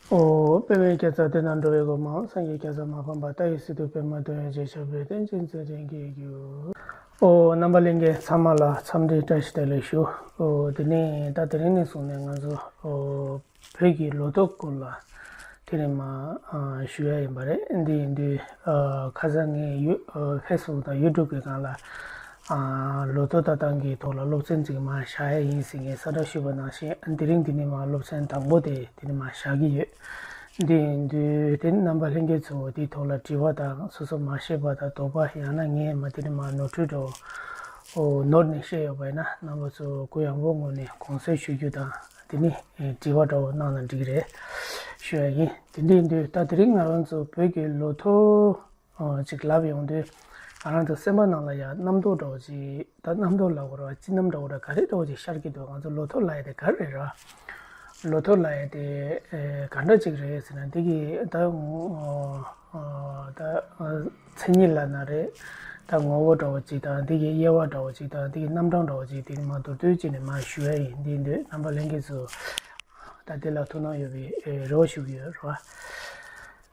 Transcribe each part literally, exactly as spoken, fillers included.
ཨོ། པདྨའི་རྒྱལ་མཚན་དེ་ན་འགྲོ་བའི་སྒོ་མང་། སངས་རྒྱས་རྒྱལ་ཚབ་མ་ཕམ་པ། ལྟ་བའི་སི་ཏུ་པདྨ་འདུན་མའི་རྗེས་ཆགས་པའི། བསྟན་ཅིང་འཛིན་རིང་གི་རྒྱུ། ཨོ། རྣམ་པ་ལྷན་རྒྱས་ཚང་མ་ལ་འཚམས་འདྲི་བཀྲ་ཤིས་བདེ་ལེགས་ཞུ། ཨོ། དེ་ནས་ད་དེ་རིང་ནས་བཟུང་ནས་ང་ཚོ་ཨོ་བོད་ཀྱི་ལོ་ཐོ་སྐོར་ལ་དེ་རིང་མ་ཨ་ཞུ་ཡ་ཡིན་པ་རེད། འདི་ཡིན་དུས་ཨ་ཁ་སང་ངས་ཡུ་ཨ་ཕེ་སི་བུག་དང་ཡུ་ཊུབ་གི་སྒང་ལ་ཨ་ལོ་ཐོ་ལྟ་སྟངས་ཀྱི་ཐོག་ལ་སློབ་ཚན་ཅིག་མ་བཞག་ཡ་ཡིན་ཟེར་ངས་གསལ་བསྒྲགས་ཞུས་པ་ནང་བཞིན། དེ་རིང་འདི་ནས་མ་སློབ་ཚན་དང་པོ་དེ་དེ་ནས་མ་བཞག་གི་ཡོད། འདི་ཡིན་དུས་དེ་ནི་རྣམ་པ་ལྷན་རྒྱས་ཚོ་དེའི་ཐོག་ལ་དྲི་བ་དང་སོ་སོ་མ་ཤེས་པ་དང་དོགས་པ། ཡང་ན་ངས་མ་དེ་ནི་མ་ནོར་འཁྲུལ་འགྲོ་ཨོ་ནོར་ནས་བཤད་ཡོད་པ་ཡིན་ན། རྣམ་པ་ཚོ་གུ་ཡངས་པོ་ངོས་ནས་དགོངས་སེལ་ཞུ་རྒྱུ་དང་། དེ་ནི་དྲི་བ་འདྲ་བོ་གནང་ན་འགྲིག་རེད་ཞུ་ཡ་ཡིན། དེ་འདྲ་ཡིན་དུས་ད་དེ་རིང་ང་རང་ཚོ་བོད་ཀྱི་ལོ་ཐོ་ཨོ་ཅིག་ལབ་ཡོང་དུས། ང་རང་ཚོ་སེམས་པ་ནང་ལ་ཡ་རྣམ་རྟོག་འདྲ་བོ་ཅིག་ད་རྣམ་རྟོག་ལབ་དགོས་རེད་བ། སྤྱི་རྣམ་འདྲ་བོ་ར་ག་རེ་འདྲ་བོ་ཅིག་ཤར་གྱི་འདུག་ང་ཚོ་ལོ་ཐོ་ལབ་ཡ་དེ་ག་རེ་རེད་ར། ལོ་ཐོ་ལབ་ཡ་དེ་ཨེ་ག་འདྲ་ཅིག་རེད་ཟེར་ན། འདི་གི་ད་ཨོ་ཨོ་ད་ཨོ་མཚན་ཉིད་ལབ་ན་རེད། ད་ངོ་བོ་འདྲ་བོ་ཅིག་དང་། འདི་གི་དབྱེ་བ་འདྲ་བོ་ཅིག་དང་། འདི་གི་རྣམ་གྲངས་འདྲ་བོ་ཅིག་དེ་ནི་མ་མདོར་བསྡུས་ཅིག་ནས་མ་ཞུ་ཡ་ཡིན། འདི་འདོད་རྣམ་པ་ལྷན་རྒྱས་ཚོ་ད་དེ་ལ་ཐུགས་སྣང་ཡོད་པའི་ཨེ་རེ་བ་ཞུ་གི་ཡོད་རེད་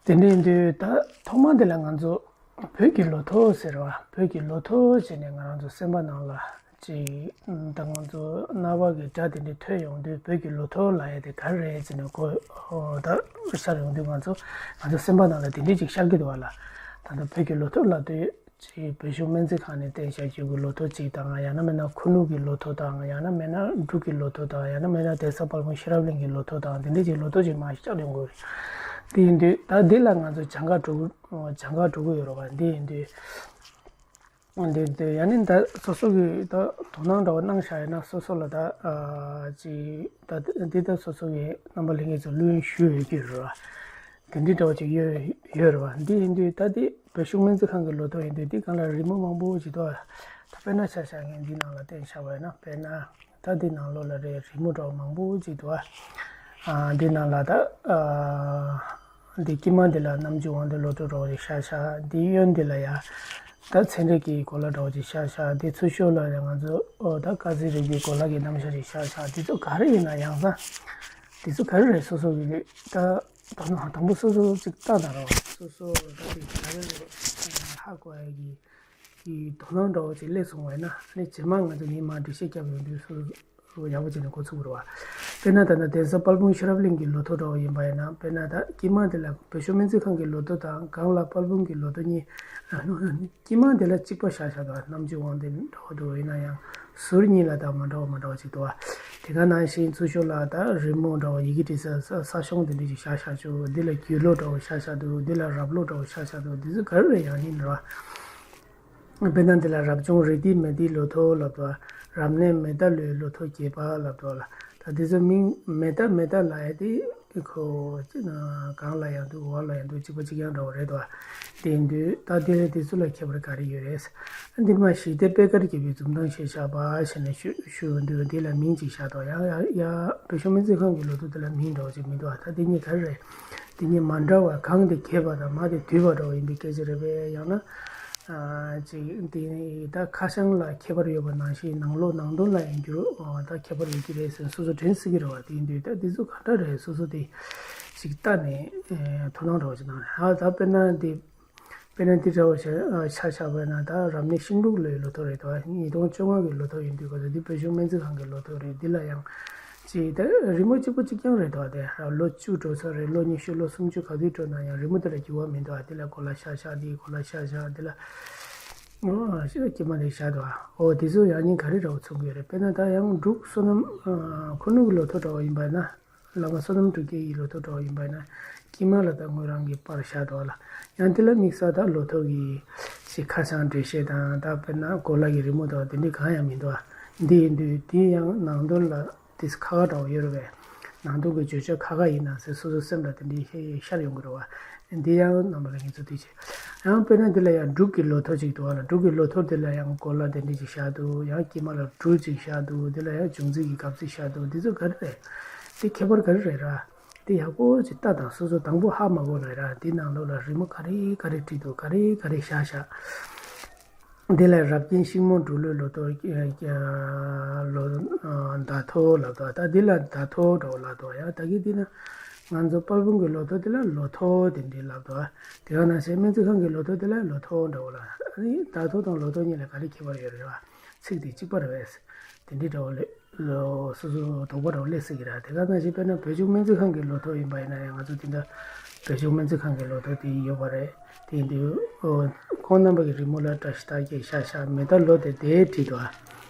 བ། དེ་འདྲ་ཡིན་དུས་ད་ཐོག་མ་དེ་ལ་ང་ཚོ་བོད་ཀྱི་ལོ་ཐོ་ཟེར་བ། བོད་ཀྱི་ལོ་ཐོ་བྱས་ནས་ང་རང་ཚོ་སེམས་པ་ནང་ལ་ཅིག་ད་ང་ཚོ་རྣ་བ་གི་སྒྲ་དེ་འདྲ་ཐོས་ཡོང་དུས། བོད་ཀྱི་ལོ་ཐོ་ལབ་ཡ་དེ་ག་རེ་རེད་ཟེར་ནས་གོ་ཨོ་ད་ཤར་ཡོང་དུས། ང་ཚོ་ང་ཚོ་སེམས་པ་ནང་ལ་དེ་འདྲ་ཅིག་ཤར་གྱི་འདུག་བ་ལ། ད་ལྟ་བོད་ཀྱི་ལོ་ཐོ་ལབ་དུས་ཅིག་བོད་གཞུང་སྨན་རྩིས་ཁང་ནས་བསྟན་བཞག་རྒྱུ་གི་ལོ་ཐོ་ཅིག་དང་། ཡང་ན་མིན་ན་ཁུ་ནུ་གི་ལོ་ཐོ་དང་། ཡང་ན་མིན་ན་འབྲུག་གི་ལོ་ཐོ་དང་། ཡང་ན་མིན་ན་གདན་ས་དཔལ་སྤུངས་ཤེས་རབ་གླིང་གི་ལོ་ཐོ་དང་། དེ་འདྲ་ཅིག་ལོ་ཐོ་ཅིག་མར་ཤར་ཡོང་གི་ཡོད་རེད། དེ་ཡིན་དུས་ད་འདི་ལ་ང་ཚོ་གྱངས་ཁ་འགྲོ་གི་གྱངས་ཁ་འགྲོ་གི་ཡོད་རེད་བ། འདི་ཡིན་དུས། འདི་འདི་ཡང་ནི་ད་སོ་སོ་གི་ད་དོ་སྣང་འདྲ་བོ་གནང་བཞག་ཡོད་ན། སོ་སོ་ལ་ད་ཨ་ཅིག་ད་འདི་ད་སོ་སོ་གི་རྣམ་པ་ལྷན་རྒྱས་ཚོ་བླུན་ཞུ་ཡོད་ཀྱི་རེད་བ། དེ་འདྲའི་འདྲ་བོ་ཅིག་ཡོད་ཡོད་རེད་བ། འདི་ཡིན་དུས་ད་འདི་བོད་གཞུང་སྨན་རྩིས་ཁང་གི་ལོ་ཐོ་ཡིན་དུས། འདི་སྒང་ལ་རི་མོ་མང་པོ་ཅིག་འདུག་ད་དཔེར་ན་ཆ་བཞག་ངས་འདི་ནང་ལ་བསྟན་བཞག་པ་ཡིན་ན། དཔེར་ན་ད་འདི་ནང་ལོགས་ལ་རེད། རི་མོ་འདྲ་བོ་མང་པོ་ཅིག་འདུག་ཨ་འདི་ནང་ལ་ད་ཨ་འདི་དཀྱིལ་མ་འདི་ལ་རྣམ་རྒྱལ་དབང་འདུས་ལོ་ཐོ་འདྲ་བོ་ཅིག་ཤར་ཤར། འདི་གཡོན་འདི་ལ་ཡ་ད་ཚན་རིག་གི་གོ་ལ་འདྲ་བོ་ཅིག་ཤར་ཤར། འདི་ཚུར་ཤོག་ལ་ཡ་ང་ཚོ་ཨོ་ད་སྐར་རྩིས་རིག་པའི་གོ་ལ་གི་རྣམ་གཞག་ཅིག་ཤར་ཤར། འདི་ཚོ་ག་རེ་ཡིན་ན་ཡང་ས་འདི་ཚོ་ག་རེ་རེད། སོ་སོ་གི་ད་དང་དང་པོ་སོ་སོ་ཅིག་ལྟ་དང་རོགས། སོ་སོ་ད་ཅིག་ག་རེ་རེད་ཧ་གོ་ཡ་གི་གི་དོ་སྣང་འདྲ་བོ་ཅིག་སླེབས་སོང་བས་ན། ཨ་ནི་རྗེས་མ་ང་ཚོ་ཉིན་མ་འགྲེལ་བཤད་རྒྱབ་ཡོང་དུས་སོ་སོ་ཡག་པོ་བྱས་ནས་གོ་ཚུགས་རེད་བ། དཔེར་ན་ད་ལྟ་གདན་ས་དཔལ་སྤུངས་ཤེས་རབ་གླིང་གི་ལོ་ཐོ་འདྲ་བོ་ཡིན་པ་ཡིན་ན། དཔེར་ན་ད་དཀྱིལ་མ་དེ་ལ་བོད་གཞུང་སྨན་རྩིས་ཁང་གི་ལོ་ཐོ་དང་། སྒང་ལ་དཔལ་སྤུངས་ཀྱི་ལོ་ཐོ་གཉིས། དཀྱིལ་མ་དེ་ལ་གཅིག་པ་བཞག་བཞག་འདུག་རྣམ་རྒྱལ་དབང་འདུས་འདྲ་བོ་འདུག་ཡིན་ན་ཡང་ཟུར་གཉིས་ལ་ད་མ་འདྲ་བ་མ་འདྲ་བ་ཅིག་འདུག་བ། དེ་ག་ནང་བཞིན་ཚུར་ཤོག་ལ་ད་རི་མོ་འདྲ་བོ་ཡི་གེ་འབྲི་ས་ས་ས་གཞོང་དེ་འདྲ་ཅིག་བཞག་བཞག་བྱུང་། འདི་ལ་རྒྱུད་ལོ་འདྲ་བོ་བཞག་བཞག་འདུག་འདི་ལ་རབ་ལོ་འདྲ་བོ་བཞག་བཞག་འདུག་འདི་ཚོ་ག་རེ་རེད། ཡང་སྙིང་རེད་བ། དཔེར་ན་འདི་ལ་རབ་བྱུང་རེ་ཏི་མེ་ཏི་ལོ་ཐོ་ལབ་འདུག་རབ་གནས་མེ་ཏ་ལོའི་ལོ་ཐོ་བརྒྱད་པ་ལབ་འདུག་ལ། ད་འདི་ཚོ་མིང་མེ་ཏ་མེ་ཏ་ལབ་ཡ་དེ་ཁོ་ཅི་ན་གང་ལ་ཡང་འདུག་འོག་ལ་ཡང་འདུག་གཅིག་པ་གཅིག་རྐྱང་འདྲ་བོ་རེད་འདུག་དེ་ཡིན་དུས་ད་དེ་ལས་དེ་ཚོ་ལ་ཁྱད་པར་ག་རེ་ཡོད་རེད། འདི་མ་ཞི་བདེ་པད་དཀར་རྒྱལ་པོའི་འཛུམ་མདངས་ཞེས་བཞག་པ་ཞེས་ནས་ཞུ་ཞུ་འདུག་འདི་ལ་མིང་ཅིག་བཞག་འདུག་ཡང་ཡ་ཡ་བོད་གཞུང་སྨན་རྩིས་ཁང་གི་ལོ་ཐོ་དེ་ལ་མིང་འདྲ་བོ་ཅིག་མི་འདུག་ད་དེ་གཉིས་ག་རེ་རེད། དེ་གཉིས་མ་འདྲ་བ། གང་དེ་རྒྱས་པ་དང་མ་དེ་བསྡུས་པ་འདྲ་བོ་ཡིན་པའི་སྐད་ཆ་རེད་པས། ཡང་ན། ཨ་ཅིག་དེ་ད་ཁ་བྱང་ལ་ཁྱད་པར་ཡོད་པ་ནང་བཞིན་ནང་ལོགས་ནང་དོན་ལ་ཡང་འགྱུར་ཨ་ད་ཁྱད་པར་ཡོད་ཀྱི་རེད་ཟེར་སོ་སོ་དྲན་སྲིད་ཀྱི་རེད་བ། དེ་ཡིན་དུས་ད་དེ་ཚོ་ག་འདྲ་རེད། སོ་སོ་དེ་ཅིག་ལྟ་ནས་ཨེ་དོ་སྣང་འདྲ་བོ་ཅིག་གནང་རེད། ཨ་ད་དཔེར་ན་དེ་དཔེར་ན་དེ་འདྲ་བོ་ཆ་ཆ་བཞག་པ་ན། ད་རབ་གནས་ཤིང་འབྲུག་ལོའི་ལོ་ཐོ་རེད་དོ། ཉིས་སྟོང་བཅོ་ལྔ་གི་ལོ་ཐོ་ཡིན་དུས་ག་ཚོད་འདི་བོད་གཞུང་སྨན་རྩིས་ཁང་གི་ལོ་ཐོ་རེད། འདི་ལ་ཡང་ཅིག་ད་རི་མོ་གཅིག་པ་གཅིག་རྐྱང་རེད་དོ། དེ་ལོ་བཅུ་འགྲོ་ས་རེད། ལོ་ཉི་ཤུ་ལོ་སུམ་ཅུ་ག་དུས་འགྲོ་ན་ཡང་རི་མོ་དེ་ལ་འགྱུར་བ་མི་འདུག་ཨ་དེ་ལ་གོ་ལ་ཤ་ཤ། འདི་གོ་ལ་ཤ་ཤ། འདི་ལ་ཨོ་ཤ་སྐྱེས་མ་དེ་ཤ་འདུག་ཨ་ཨོ་དེ་ཚོ་ཡང་སྙིང་ག་རེ་འདྲ་བོ་མཚོན་གྱི་ཡོད་རེད། དཔེར་ན་ད་ཡང་འབྲུག་བསོད་ནམས་ཁུ་ནུ་གི་ལོ་ཐོ་འདྲ་བོ་ཡིན་པ་ན། བླ་མ་བསོད་ནམས་འབྲུག་རྒྱས་ཀྱི་ལོ་ཐོ་འདྲ་བོ་ཡིན་པ་ན། དཀྱིལ་མ་ལ་ད་ངོས་རང་གི་པར་བཞག་འདུག་ལ། ཡང་དེ་ལ་དམིགས་བསལ་ད་ལོ་ཐོ་གི་ཞིག་ཁ་བྱང་འགྲེལ་བཤད་དང་། ད་དཔེར་ན་གོ་ལ་གི་རི་མོ་དང་དེ་འདྲའི་གང་ཡང་མི་འདུག་ཨ། འདི་ཡིན་དུས་དེ་ཡང་ནང་དོན་ལ་དེ་ཁ་ཁ་འདྲ་བོ་ཡོད་རེད་པས། ནང་དོན་གྱི་བརྗོད་བྱ་ཁ་ཁ་ཡིན་ན་ཟེར་སོ་སོའི་སེམས་ལ་དེ་འདྲའི་ཤེས་ཤར་ཡོང་གི་རེད་བ། འདི་ཡང་རྣམ་པ་ལ་ངེས་ཚོ་དེ་བྱེད། ཡང་དཔེར་ན་འདི་ལ་ཡང་འབྲུག་གི་ལོ་ཐོ་ཅིག་འདུག་ཨ་ལ། འབྲུག་གི་ལོ་ཐོ་འདི་ལ་ཡང་གོ་ལ་དེ་འདྲ་ཅིག་བཞག་འདུག་ཡང་དཀྱིལ་མ་ལ་འབྲུ་ཅིག་བཞག་འདུག་འདི་ལ་ཡང་འབྱུང་རྩིས་ཀྱི་གབ་རྩིས་བཞག་འདུག་འདི་ཚོ་ག་རེ་རེད། འདི་ཁྱད་པར་ག་རེ་རེད་ར། འདི་ཡག་པོ་ཅིག་ལྟ་དང་། སོ་སོ་དང་པོ་ཧ་མ་གོ་ན་ར། འདི་ནང་ལོགས་ལ་རི་མོ་ག་རེ་ག་རེ་བྲིས་འདུག་ག་རེ་ག་རེ་བཞག་བཞག་འདི་ལ་རབ་རྒྱན་ཤིང་མོ་འབྲུག་ལོའི་ལོ་ཐོ་ལོ་ཟླ་ཐོ་ལབ་འདུག་ད་འདི་ལ་ཟླ་ཐོ་འདྲ་བོ་ལབ་འདུག་ཡ་ད་གི་འདི་ན་ ང་ཚོ་དཔལ་སྤུངས་ཀྱི་ལོ་ཐོ་དེ་ལ་ལོ་ཐོ་དེ་འདྲའི་ལབ་འདུག་དེ་ག་ནང་བཞིན་སྨན་རྩིས་ཁང་གི་ལོ་ཐོ་དེ་ལ་ལོ་ཐོ་འདྲ་བོ་ལ། ཨ་ནི་ཟླ་ཐོ་དང་ལོ་ཐོ་གཉིས་ལ་ག་རེ་ཁྱད་པར་ཡོད་རེད་བ། ཚིག་དེ་གཅིག་པ་རེད་པས། དེ་འདྲའི་འདྲ་བོ་ལས་ལོ་སོ་སོ་དོགས་པ་འདྲ་བོ་སླེབས་སྲིད་ཀྱི་རེད། དེ་ག་ནང་བཞིན་དཔེར་ན་བོད་ལྗོངས་སྨན་རྩིས་ཁང་གི་ལོ་ཐོ་ཡིན་པ་ཡིན་ན་ཡང་ང་ཚོ་དེ་འདྲ་བོད་ལྗོངས་སྨན་རྩིས་ཁང་གི་ལོ་ཐོ་དེ་ཡོད་པ་རེད། དེ་ཡིན་དུས་ཨོ་ཁོང་རྣམ་པ་གི་རི་མོ་ལ་བཀྲ་ཤིས་རྟགས་བརྒྱད་ཤ་ཤ་མེ་རྟ་ལོ་དེ་དེ་བྲིས་འདུག་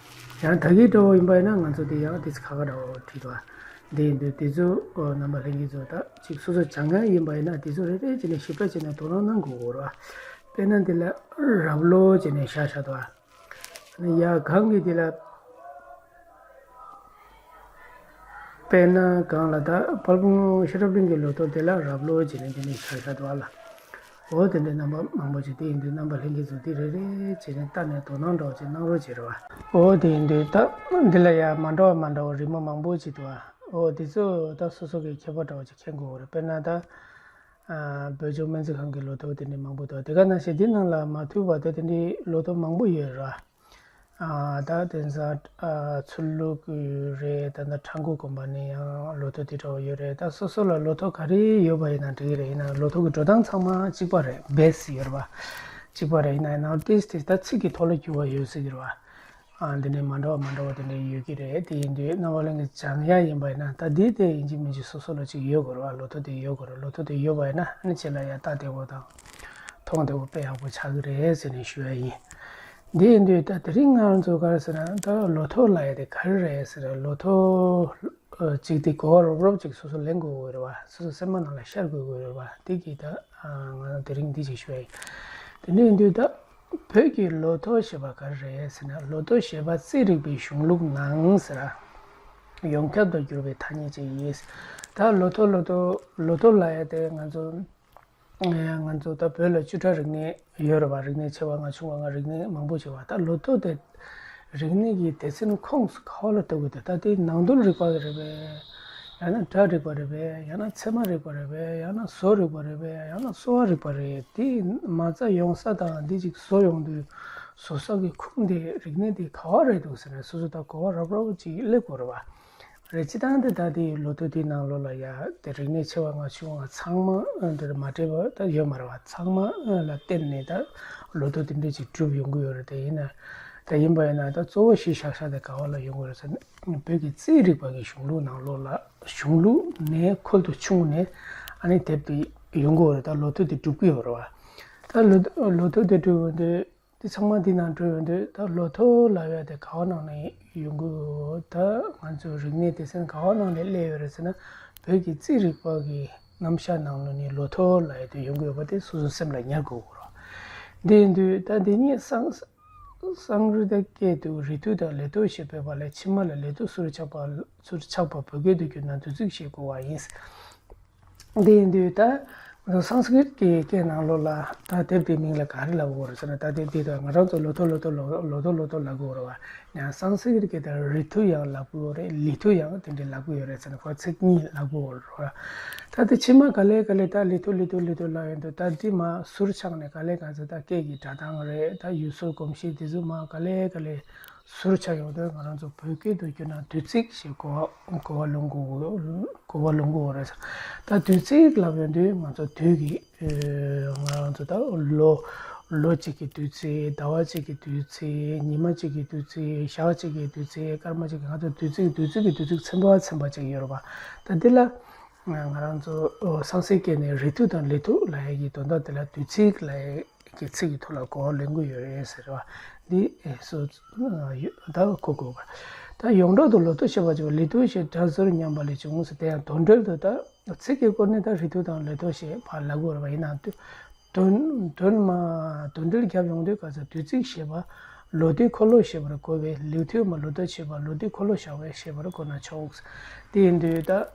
ཡང་ད་གིན་འདྲ་བོ་ཡིན་པ་ཡིན་ན་ང་ཚོ་དེ་ཡང་དེ་ཚོ་ཁ་ཁ་འདྲ་བོ་བྲིས་འདུག་དེ་ཡིན་དུས་དེ་ཚོ་ཨོ་རྣམ་པ་ལྷན་རྒྱས་ཚོ་ད་ཅིག་སོ་སོ་སྦྱང་ཡག་ཡིན་པ་ཡིན་ན་དེ་ཚོ་རེ་རེ་བྱས་ནས་ཞིབ་ཕྲ་བྱས་ནས་དོ་སྣང་གནང་དགོས་ཀྱི་རེད་བ། དཔེར་ན་འདི་ལ་རབ་ལོ་བྱས་ནས་ཤ་ཤ་འདུག་ཡ་གང་གི་དེ་ལ། དཔེར་ན་གང་ལ་ད་དཔལ་སྤུངས་ཤེས་རབ་གླིང་གི་ལོ་ཐོ་དེ་ལ་རབ་ལོ་བྱས་ནས་དེ་ནས་ཤ་ཤ་འདུག་ལ། འོ་དེ་འདྲའི་རྣམ་པ་མང་པོ་ཅིག་དེ་ཡིན་དུས་རྣམ་པ་ལྷན་རྒྱས་ཚོ་དེ་རེ་རེ་བྱས་ནས་ལྟ་ནས་དོ་སྣང་འདྲ་བོ་ཅིག་གནང་རོགས་བྱེད་རོགས། འོ་དེ་ཡིན་དུས་ད་འདི་ལ་ཡ་མ་འདྲ་བ་མ་འདྲ་བ་རི་མོ་མང་པོ་ཅིག་འདུག་འོ་དེ་ཚོ་ད་སོ་སོ་གི་ཁྱད་པར་འདྲ་བོ་ཅིག་མཁྱེན་དགོས་རེད། དཔེར་ན་ད། ཨ་བོད་ལྗོངས་སྨན་རྩིས་ཁང་གི་ལོ་ཐོ་དེ་འདྲའི་མང་པོ་འདུག་དེ་ག་ནང་བཞིན་འདི་ནང་ལ་མ་ཐུག་པ་དེ་དེ་འདྲའི་ལོ་ཐོ་མང་པོ་ཡོད་ར། ཨ་ད་དེང་སང་ཨ་ཚུར་ལུགས་རེད། ད་ལྟ་ཁྲ་འགུ་དགོན་པ་ནས་ཡང་ལོ་ཐོ་དེ་འདྲ་བོ་ཡོད་རེད། ད་སོ་སོ་ལ་ལོ་ཐོ་ག་རེ་ཡོད་པ་ཡིན་ན་འགྲིག་གི་རེད། ཡིན་ན་ལོ་ཐོ་གི་འགྲོ་སྟངས་ཚང་མ་གཅིག་པ་རེད། བེ་སི་ཡོད་རེད་པ། གཅིག་པ་རེད། ཡིན་ན་ཡང་ན་ཏིས་ཏིས་ད་ཚིག་གི་ཐོག་ལ་འགྱུར་བ་ཡོད་སྲིད་ཀྱི་རེད་པ། ཨ་འདི་ནས་མ་འདྲ་བ་མ་འདྲ་བ་དེ་འདྲ་ཡོད་ཀྱི་རེད། དེ་ཡིན་དུས་རྣམ་པ་ལྷན་རྒྱས་སྦྱང་ཡག་ཡིན་པ་ཡིན་ན་ད་འདི་དེ་ཡིན་གཅིག་མིན་གཅིག་སོ་སོ་ལ་ཅིག་ཡོད་དགོས་རེད་པ། ལོ་ཐོ་དེ་ཡོད་དགོས་རེད། ལོ་ཐོ་དེ་ཡོད་པ་ཡིན་ན་ཨ་ནི་ཁྱེད་ལ་ཡང་ལྟ་བདེ་པོ་དང་མཐོང་བདེ་པོ་དཔེ་ཡག་པོ་ཆགས་ཀྱི་རེད་ཟེར་ནས་ཞུ་ཡག་ཡིན། འདི་ཡིན་དུས་ད་དེ་རིང་ང་རང་ཚོ་ག་རེ་ཟེར་ན་ད་ལོ་ཐོ་ལབ་ཡག་དེ་ག་རེ་རེད་ཟེར་ན་ལོ་ཐོ་ཅིག་དེ་གོ་བ་རོབ་རོབ་ཅིག་སོ་སོ་ལེན་དགོས་ཀྱི་རེད་པ། སོ་སོ་སེམས་པ་ནང་ལ་ཤར་དགོས་ཀྱི་རེད་པ། དེ་གིས་ད་ང་རང་དེ་རིང་འདི་ཅིག་ཞུ་ཡག་ཡིན། དེ་འདྲ་ཡིན་དུས་ད། བོད་ཀྱི་ལོ་ཐོ་ཞེས་པ་ག་རེ་རེད་ཟེར་ན་ལོ་ཐོ་ཞེས་པ་རྩིས་རིག་པའི་གཞུང་ལུགས་ནང་ཟེར། ཡོངས་ཁྱབ་ཏུ་གྱུར་པའི་ཐ་སྙད་ཅིག་ཡིན། ད་ལོ་ཐོ་ལོ་ཐོ་ལོ་ཐོ་ལབ་ཡག་དེ་ང་ཚོ་ང་ཚོ་ད་བོད་ལ་བཅུ་ཕྲག་རིག་གནས་ཡོད་རེད་པ། རིག་གནས་ཆེ་བ་ལྔ་ཆུང་བ་ལྔ་རིག་གནས་མང་པོ་ཅིག་ཡོད་པ། ད་ལོ་ཐོ་དེ་རིག་གནས་ཀྱི་སྡེ་ཚན་ཁོངས་སུ་ག་པ་ལ་གཏོགས་ཀྱི་འདུག་ད་དེ་ནང་དོན་རིག་པ་རེད་པས། ཡང་ན་སྒྲ་རིག་པ་རེད་པས། ཡང་ན་ཚད་མ་རིག་པ་རེད་པས། ཡང་ན་བཟོ་རིག་པ་རེད་པས། ཡང་ན་གསོ་བ་རིག་པ་རེད། དེ་མ་རྩ་ཡོང་ས་དང་འདི་ཅིག་བཟོ་ཡོང་དུས་བཟོ་ས་གི་ཁུངས་དེ་རིག་གནས་དེ་ག་པ་རེད་འདུག་ཟེར་ནས་སོ་སོ་ད་གོ་བ་རབ་རབ་ཅིག་སླེབས་དགོས་རེད་པ། རེད། སྤྱིར་བཏང་དེ་ད་དེ་ལོ་ཐོ་དེའི་ནང་ལོགས་ལ་ཡ་དེ་རིག་གནས་ཆེ་བ་ལྔ་ཆུང་བ་ཚང་མ་འདིར་མ་འདྲེས་པ་ད་ཡོད་མ་རེད་པ། ཚང་མ་ལ་བརྟེན་ནས་ད་ལོ་ཐོ་དེ་འདྲ་ཅིག་གྲུབ་ཡོང་གི་ཡོད་རེད། དེ་ཡིན་ན་ད་ཡིན་པ་ཡིན་ན་ད་གཙོ་བོ་གཞི་བཞག་ས་དེ་ག་པ་ལ་ཡོང་གི་རེད་ཟེར་ན་བོད་ཀྱི་རྩིས་རིག་པ་གི་གཞུང་ལུགས་ནང་ལོགས་ལ་གཞུང་ལུགས་ནས་ཁོལ་དུ་ཕྱུང་ནས་ཨ་ནི་དེབ་དེ་ཡོང་གི་ཡོད་རེད། ད་ལོ་ཐོ་དེ་གྲུབ་ཀྱི་ཡོད་རེད་པ། ད་ལོ་ལོ་ཐོ་དེ་གྲུབ་ཡོང་དུས། འདི་ཚང་མ་འདི་ནང་འགྲོ་ཡོང་དུས་ད་ལོ་ཐོ་ལབ་ཡག་དེ་ག་པ་ནང་ནས་ཡོང་གི་ཡོད། ད་ང་ཚོའི་རིག་གནས་སྡེ་ཚན་ག་པ་ནང་ནས་སླེབས་ཡོད་རེད་ཟེར་ན་བོད་ཀྱི་རྩིས་རིག་པ་གི་རྣམ་གཞག་ནང་ལོགས་ནས་ལོ་ཐོ་ལབ་ཡག་དེ་ཡོང་གི་ཡོད་པ་དེ་སོ་སོའི་སེམས་ལ་ཉར་དགོས་ཀྱི་རེད། འདི་ཡིན་དུས་ད་འདི་གཉིས་སང་སང་སྐྲ་དང་སྐད་དུ་རི་ཐུ་དང་ལི་ཐུ་ཞེས་འབོད་པ་ལས་ཕྱི་མ་ལ་ལི་ཐུ་ཟུར་ཆག་པ་ཟུར་ཆག་པ་བོད་སྐད་དུ་བསྒྱུར་ན་བསྡུས་ཚིག་ཞེས་གོ་བ་ཡིན། འདི་ཡིན་དུས་ད་ང་ཚོ་སཾ་སྐྲྀཏ་གི་སྐད་ནང་ལོགས་ལ་ད་དེབ་དེའི་མིང་ལ་ག་རེ་ལབ་དགོས་རེད་ཟེར་ན། ད་དེབ་དེ་ད་ང་རང་ཚོ་ལོ་ཐོ་ལོ་ཐོ་ལོ་ལོ་ཐོ་ལོ་ཐོ་ལབ་དགོས་རེད་པ། ཡང་སཾ་སྐྲྀཏ་གི་ད་རི་ཐུ་ཡང་ལབ་དགོས་རེད། ལི་ཐུ་ཡང་དེ་འདྲ་ལབ་དགོས་ཡོད་རེད་ཟེར་ན་ཁོ་ཚིག་གཉིས་ལབ་དགོས་རེད་པ། ད་དེ་ཕྱི་མ་ག་ལེ་ག་ལེ་ད་ལི་ཐུ་ལི་ཐུ་ལི་ཐུ་ལབ་ཡོང་དུས་ད་དེ་མར་ཟུར་ཆག་ནས་ག་ལེ་ག་ཚོད་ད་སྐད་ཀྱི་སྒྲ་གདངས་རེད། ད་ཡུལ་སྲོལ་གོམས་གཤིས་དེ་ཚོ་མར་ག་ལེ་ག་ལེ་ཟུར་ཆག་ཡོང་དུས་ང་རང་ཚོ་བོད་སྐད་དུ་བསྒྱུར་ན་བསྡུས་ཚིག་ཞེས་གོ་བ་གོ་བ་ལོན་དགོས་གོ་བ་ལོན་དགོས་རེད། ད་བསྡུས་ཚིག་ལབ་ཡོང་དུས་ང་ཚོ་དུས་ཀྱི་ང་རང་ཚོ་ད་ལོ་ལོ་གཅིག་གི་བསྡུས་ཚིག་ཟླ་བ་གཅིག་གི་བསྡུས་ཚིག་ཉི་མ་གཅིག་གི་བསྡུས་ཚིག་ཞག་གཅིག་གི་བསྡུས་ཚིག་སྐར་མ་གཅིག་གི་ང་ཚོ་བསྡུས་ཚིག་བསྡུས་ཚིག་གི་བསྡུས་ཚིག་ཚན་པ་ཚན་པ་གཅིག་ཡོད་རེད་པ། ད་འདི་ལ་ང་རང་ཚོ་སཾ་སྐྲྀཏ་སྐད་ནས་རི་ཐུ་དང་ལི་ཐུ་ལབ་ཡག་གི་དོན་དག་དེ་ལ་བསྡུས་ཚིག་ལབ་ཡག་གི་ཚིག་གི་ཐོག་ལ་གོ་བ་ལེན་གྱི་ཡོད་རེད་ཟེར་བ་འདི་ཨེ་སོ་ད་གོ་དགོས་པ། ད་ཡོངས་གྲགས་དུ་ལོ་ཐོ་ཞེས་པ་ཅིག་ལི་ཐུ་ཞེས་སྒྲ་ཟུར་མཉམ་པ་ལས་བྱུང་ཟེར། དེ་ཡང་དོན་འགྲེལ་དུ་ད་ཚིག་གི་སྐོར་ནི་ད་རི་ཐུ་དང་ལི་ཐུ་ཞེས་ཕར་ལབ་དགོས་རེད་པ། ཡིན་ནའང་དོན་དོན་མ་དོན་འགྲེལ་རྒྱབ་ཡོང་དུས་ག་ཚོད་བསྡུས་ཚིག་ཞེས་པ་ལོ་དུས་འཁོར་ལོ་ཞེས་པར་གོ་བས་ལི་ཐུ་མ་ལོ་ཐོ་ཞེས་པ་ལོ་དུས་འཁོར་ལོ་བཞག་པས་ཞེས་པར་གོ་ན་ཆོག་དེ་ཡིན་དུས་ད།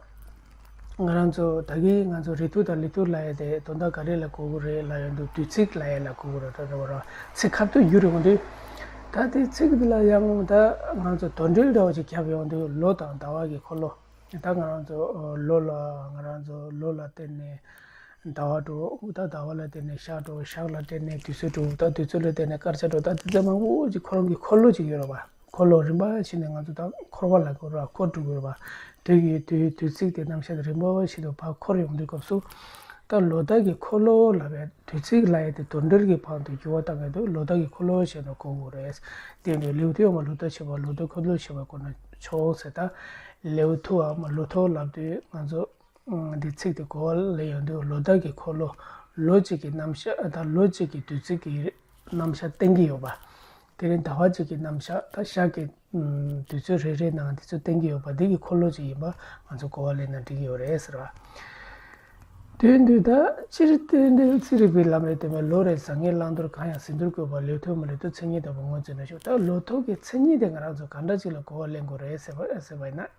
ང་རང་ཚོ་ད་གིན་ང་ཚོ་རི་ཐུ་དང་ལི་ཐུ་ལབ་ཡག་དེ་དོན་དག་ག་རེ་ལ་གོ་གི་རེད་ལབ་ཡོང་དུས་བསྡུས་ཚིག་ལབ་ཡག་ལ་གོ་གི་རེད། ད་རེད་བ་ར་ཚིག་ཁ་ཐུག་བསྒྱུར་ཡོང་དུས་ད་དེ་ཚིག་འདི་ལ་ཡང་ད་ང་ཚོ་དོན་འགྲེལ་འདྲ་བོ་ཅིག་བརྒྱབ་ཡོང་དུས་ལོ་དང་ཟླ་བ་གི་འཁོར་ལོ། ད་ང་རང་ཚོ་ལོ་ལ་ང་རང་ཚོ་ལོ་ལ་བརྟེན་ནས་ཟླ་བ་འགྲོ། ད་ཟླ་བ་ལ་བརྟེན་ནས་ཞག་འགྲོ། ཞག་ལ་བརྟེན་ནས་དུས་ཚོད་འགྲོ། ད་དུས་ཚོད་ལ་བརྟེན་ནས་སྐར་ཆ་འགྲོ། ད་དེ་ཚོ་མང་པོ་ཅིག་ཁོ་རང་གི་འཁོར་ལོ་ཅིག་ཡོད་རེད་བ། འཁོར་ལོ་རིམ་པ་བཞིན་ནས་ང་ཚོ་ད་འཁོར་བ་ལ་འཁོར་བ་འཁོར་འགྲོ་དགོས་པ། དུས་ཀྱི་དུས་དུས་ཚིགས་དེ་རྣམ་གཞག་དེ་རིམ་པ་བཞིན་དུ་ཕར་འཁོར་ཡོང་དུས་སྐབས་སུ། ད་ལོ་ཟླ་གི་འཁོར་ལོ་ལབ་པའི་དུས་ཚིགས་ལབ་ཡས་དེ་དོན་འགྲེལ་གྱི་བར་དུ་འགྱུར་བ་བཏང་ཡས་དུས་ལོ་ཟླ་གི་འཁོར་ལོ་ཞེས་ན་གོ་དགོས་རེད། དེ་ནས་ལེའུ་ཐོའམ་ལོ་ཟླ་ཕྱེ་བ་ལོ་ཟླ་འཁོར་ལོ་ཞེས་པ་གོ་ན་ཆོག་ཟེར། ད་ལེའུ་ཐོའམ་ལོ་ཐོ་ལབ་དུས་ང་ཚོ་འདི་ཚིག་དེ་གོ་བ་ལེན་ཡོང་དུས་ལོ་ཟླ་གི་འཁོར་ལོ། ལོ་གཅིག་གི་རྣམ་གཞག་ད་ལོ་གཅིག་གི་དུས་ཚིགས་ཀྱི་རྣམ་གཞག་བསྟན་གྱི་ཡོད་པ། དེ་རིང་ཟླ་བ་གཅིག་གི་རྣམ་གཞག་ད་ཞག་གི་དུས་ཚོད་རེ་རེའི་ནང་དེ་ཚོ་བསྟན་གྱི་ཡོད་པ་འདི་གི་འཁོར་ལོ་ཅིག་ཡིན་པ་ང་ཚོ་གོ་བ་ལེན་ན་འགྲིག་གི་ཡོད་རེད་ཟེར་བ། དོན་དུ་ད་སྤྱིར་རྟེན་འབྲེལ་རྩིས་རིག་པའི་ལམ་རེད། དེ་མིན་ལོ་རེར་བཟང་ངན་བླང་དོར་གང་ཡང་ཟིན་ཐུར་བཀོད་པ། ལེའུ་ཐོའམ་ལེའུ་ཐོ་མཚན་ཉིད་ལྟ་བུ་ངོས་འཛིན་ན་ཞུ། ད་ལོ་ཐོ་གི་མཚན་ཉིད་དེ་ང་རང་ཚོ་ག་འདྲ་ཅིག་ལ་གོ་བ་ལེན་དགོས་རེད་ཟེར་བ་ཟེར་བ་ཡིན་ན།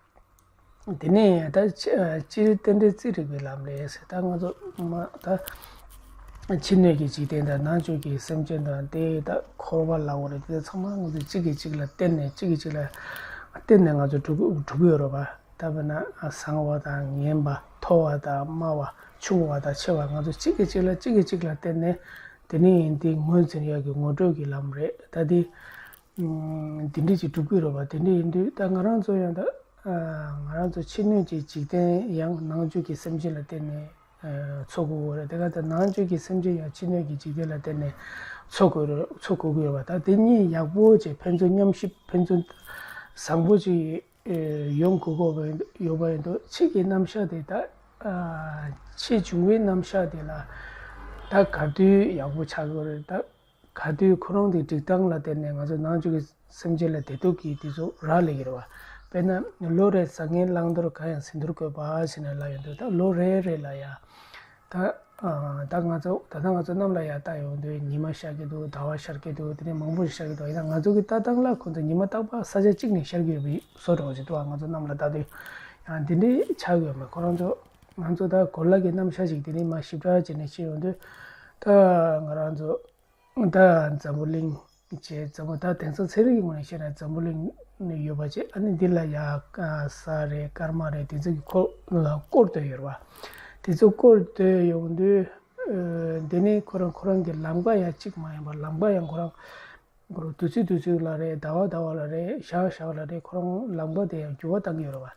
དེ་ནས་ད་ཕྱི་སྤྱིར་རྟེན་འབྲེལ་རྩིས་རིག་པའི་ལམ་རེད་ཟེར། ད་ང་ཚོ་མ་ད་ཕྱི་སྣོད་ཀྱི་འཇིག་རྟེན་དང་ནང་བཅུད་ཀྱི་སེམས་ཅན་དང་དེ་ད་འཁོར་བ་ལ་འོ་རེད། དེ་ཚང་མ་ང་ཚོ་གཅིག་གིས་གཅིག་ལ་བརྟེན་ནས་གཅིག་གིས་གཅིག་ལ་བརྟེན་ནས་ང་ཚོ་གྲུབ་གྲུབ་ཀྱི་ཡོད་རེད་པ། ད་དཔེར་ན་བཟང་བ་དང་ངན་པ། མཐོ་བ་དང་དམའ་བ། ཆུང་བ་དང་ཆེ་བ། ང་ཚོ་གཅིག་གིས་གཅིག་ལ་གཅིག་གིས་གཅིག་ལ་བརྟེན་ནས་དེ་ནས་ཡིན་དེ་ངོས་འཛིན་ཡག་གི་ངོ་སྤྲོད་ཀྱི་ལམ་རེད། ད་དེ་འདི་འདྲ་ཅིག་སྒྲུབ་ཀྱི་རེད་པ། དེ་འདྲ་ཡིན་དུས་ད་ང་རང་ཚོ་ཡང་ད་ང་རང་ཚོ་ཕྱི་སྣོད་ཀྱི་འཇིག་རྟེན་ཡང་ནང་བཅུད་ཀྱི་སེམས་ཅན་ལ་བརྟེན་ནས་འཚོ་དགོས་ཀྱི་རེད། དེ་ག་ད་ནང་བཅུད་ཀྱི་སེམས་ཅན་ཡང་ཕྱི་སྣོད་ཀྱི་འཇིག་རྟེན་ལ་བརྟེན་ནས་འཚོ་དགོས་རེད། འཚོ་དགོས་ཀྱི་ཡོད་པ། ད་དེ་གཉིས་ཡག་པོ་བྱས་ཕན་ཚུན་མཉམ་གཤིབ་ཕན་ཚུན་བཟང་པོ་ཅིག་ཡོང་དགོས་ཀྱི་ཡོད་པ་ཡིན་དུས་ཕྱི་གི་རྣམ་གཞག་དེ་ད་ཕྱི་འབྱུང་བའི་རྣམ་གཞག་དེ་ལ་ད་ག་དུས་ཡག་པོ་ཆགས་ཀྱི་རེད། ད་ག་དུས་ཁོ་རང་དེ་སྒྲིག་སྟངས་ལ་བརྟེན་ནས་ང་ཚོ་ནང་བཅུད་ཀྱི་སེམས་ཅན་ལ་བདེ་སྡུག་གི་དེ་ཚོ་རག་ལས་ཀྱི་རེད་བ། དཔེར་ན་ལོ་རེར་བཟང་ངན་བླང་དོར་གང་ཡང་ཟིན་ཐུར་བཀོད་པ་ཞེས་ནས་ལབ་ཡོང་དུས་ད་ལོ་རེ་རེ་ལ་ཡ་ད་ད་ང་ཚོ་ད་ལྟ་ང་ཚོ་གནམ་ལ་ཡ་ལྟ་ཡོང་དུས་ཉི་མ་ཤར་གྱི་འདུག་ཟླ་བ་ཤར་གྱི་འདུག་དེ་ནས་མང་པོ་ཞིག་ཤར་གྱི་འདུག་ཡིན་ན་ང་ཚོ་གི་ལྟ་སྟངས་ལ་ཁོ་ཚོ་ཉི་མ་རྟག་པར་ས་ཆ་གཅིག་ནས་ཤར་གྱི་ཡོད་པའི་བཟོ་འདྲ་བོ་ཞིག་འདུག་ང་ཚོ་གནམ་ལ་ལྟ་དུས་ཡང་དེ་འདྲའི་ཆགས་ཀྱི་ཡོད་མེད་ཁོ་རང་ཚོ། ང་ཚོ་ད་གོ་ལ་གི་རྣམ་གཞག་ཅིག་དེ་ནས་མར་ཞིབ་ཕྲ་བྱས་ནས་ཤེས་ཡོང་དུས། ད་ང་རང་ཚོ་ད་འཛམ་བུ་གླིང་བྱས་འཛམ་བུ་ད་དེང་སང་ཚན་རིག་གི་ངོས་ནས་བཤད་ན་འཛམ་བུ་གླིང་ནས་ཡོད་པ་བྱས། ཨ་ནི་འདི་ལ་ཡ་ས་རེད། སྐར་མ་རེད། དེ་ཚོ་གི་འཁོར་ལ་བསྐོར་སྡོད་ཡོད་རེད་བ། དེ་ཚོ་བསྐོར་སྡོད་ཡོང་དུས་འདི་ནི་ཁོ་རང་ཁོ་རང་གི་ལམ་ཀ་ཡང་གཅིག་མ་ཡིན་པ། ལམ་ཀ་ཡང་ཁོ་རང་དུས་ཚོད་དུས་ཚོད་ལ་རེད། ཟླ་བ་ཟླ་བ་ལ་རེད། ཞག་ཞག་ལ་རེད། ཁོ་རང་ལམ་ཀ་དེ་ཡང་འགྱུར་བ་བཏང་གི་ཡོད་རེད་བ།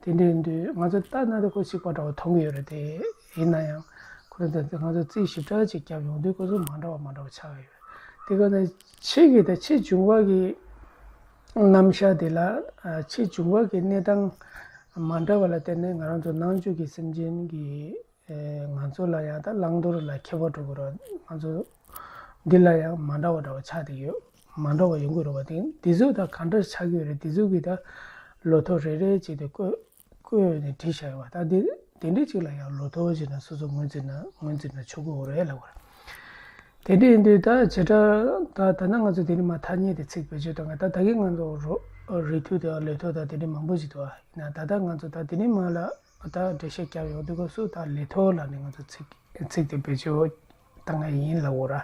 དེ་འདྲ་ཡིན་དུས་ང་ཚོ་ལྟ་ན་དེ་ཁོ་གཅིག་པ་འདྲ་བོ་མཐོང་གི་ཡོད་རེད་དེ། ཡིན་ན་ཡང་ཁོ་རང་ཚོ་ང་ཚོ་རྩིས་ཞིབ་ཕྲ་ཅིག་བརྒྱབ་ཡོང་དུས་ཁོ་ཚོ་མ་འདྲ་བ་མ་འདྲ་བ་ཆགས་ཡོད། དེ་ག་ནས་ཕྱི་གི་དང་ཕྱི་འབྱུང་བ་གི་རྣམ་གཞག་དེ་ལ་ཕྱི་འབྱུང་བ་གི་གནས་སྟངས་མ་འདྲ་བ་ལ་བརྟེན་ནས་ང་རང་ཚོ་ནང་བཅུད་ཀྱི་སེམས་ཅན་གྱི་ང་ཚོ་ལ་ཡང་ད་བླང་དོར་ལ་ཁྱད་པར་འགྲོ་གི་རེད། ང་ཚོ་འདི་ལ་ཡང་མ་འདྲ་བ་འདྲ་བ་ཆགས་བསྡད་ཡོད། མ་འདྲ་བ་ཡོང་གི་རེད་བ། དེ་འདི་ཚོ་ད་ག་འདྲ་ཆགས་ཀྱི་ཡོད་རེད། འདི་ཚོ་གི་ད་ལོ་ཐོ་རེ་རེ་བྱས་ཏེ་བཀོད་བཀོད་ནས་བྲིས་བཞག་ཡོད་བ། ད་འདི་དེ་འདྲའི་ཅིག་ལ་ཡང་ལོ་ཐོ་བྱས་ན་སོ་སོ་ངོས་འཛིན་ན་ངོས་འཛིན་ན་ཆོག་གི་ཡོད་རེད་ལབ་པ་རེད། དེ་འདྲ་ཡིན་དུས་ད་བྱེ་བྲག་ད་ད་ནང་ང་ཚོ་དེ་རིང་མ་ཐ་སྙད་དེ་ཚིག་བེད་སྤྱོད་གཏོང་གི། ད་ད་གིན་ང་ཚོ་རོ་རི་ཐུ་དང་ལེ་ཐོ་དང་དེ་འདྲའི་མང་པོ་ཞིག་འདུག་ཨ། ཡིན་ན་ད་ལྟ་ང་ཚོ་ད་དེ་རིང་མ་ལ་ད་འགྲེལ་བཤད་བརྒྱབ་ཡོང་དུས་སྐབས་སུ་ད་ལེ་ཐོ་ལ་ནི་ང་ཚོ་ཚིག་ཚིག་དེ་བེད་སྤྱོད་བཏང་ཡ་ཡིན་ལབ་དགོས་ར།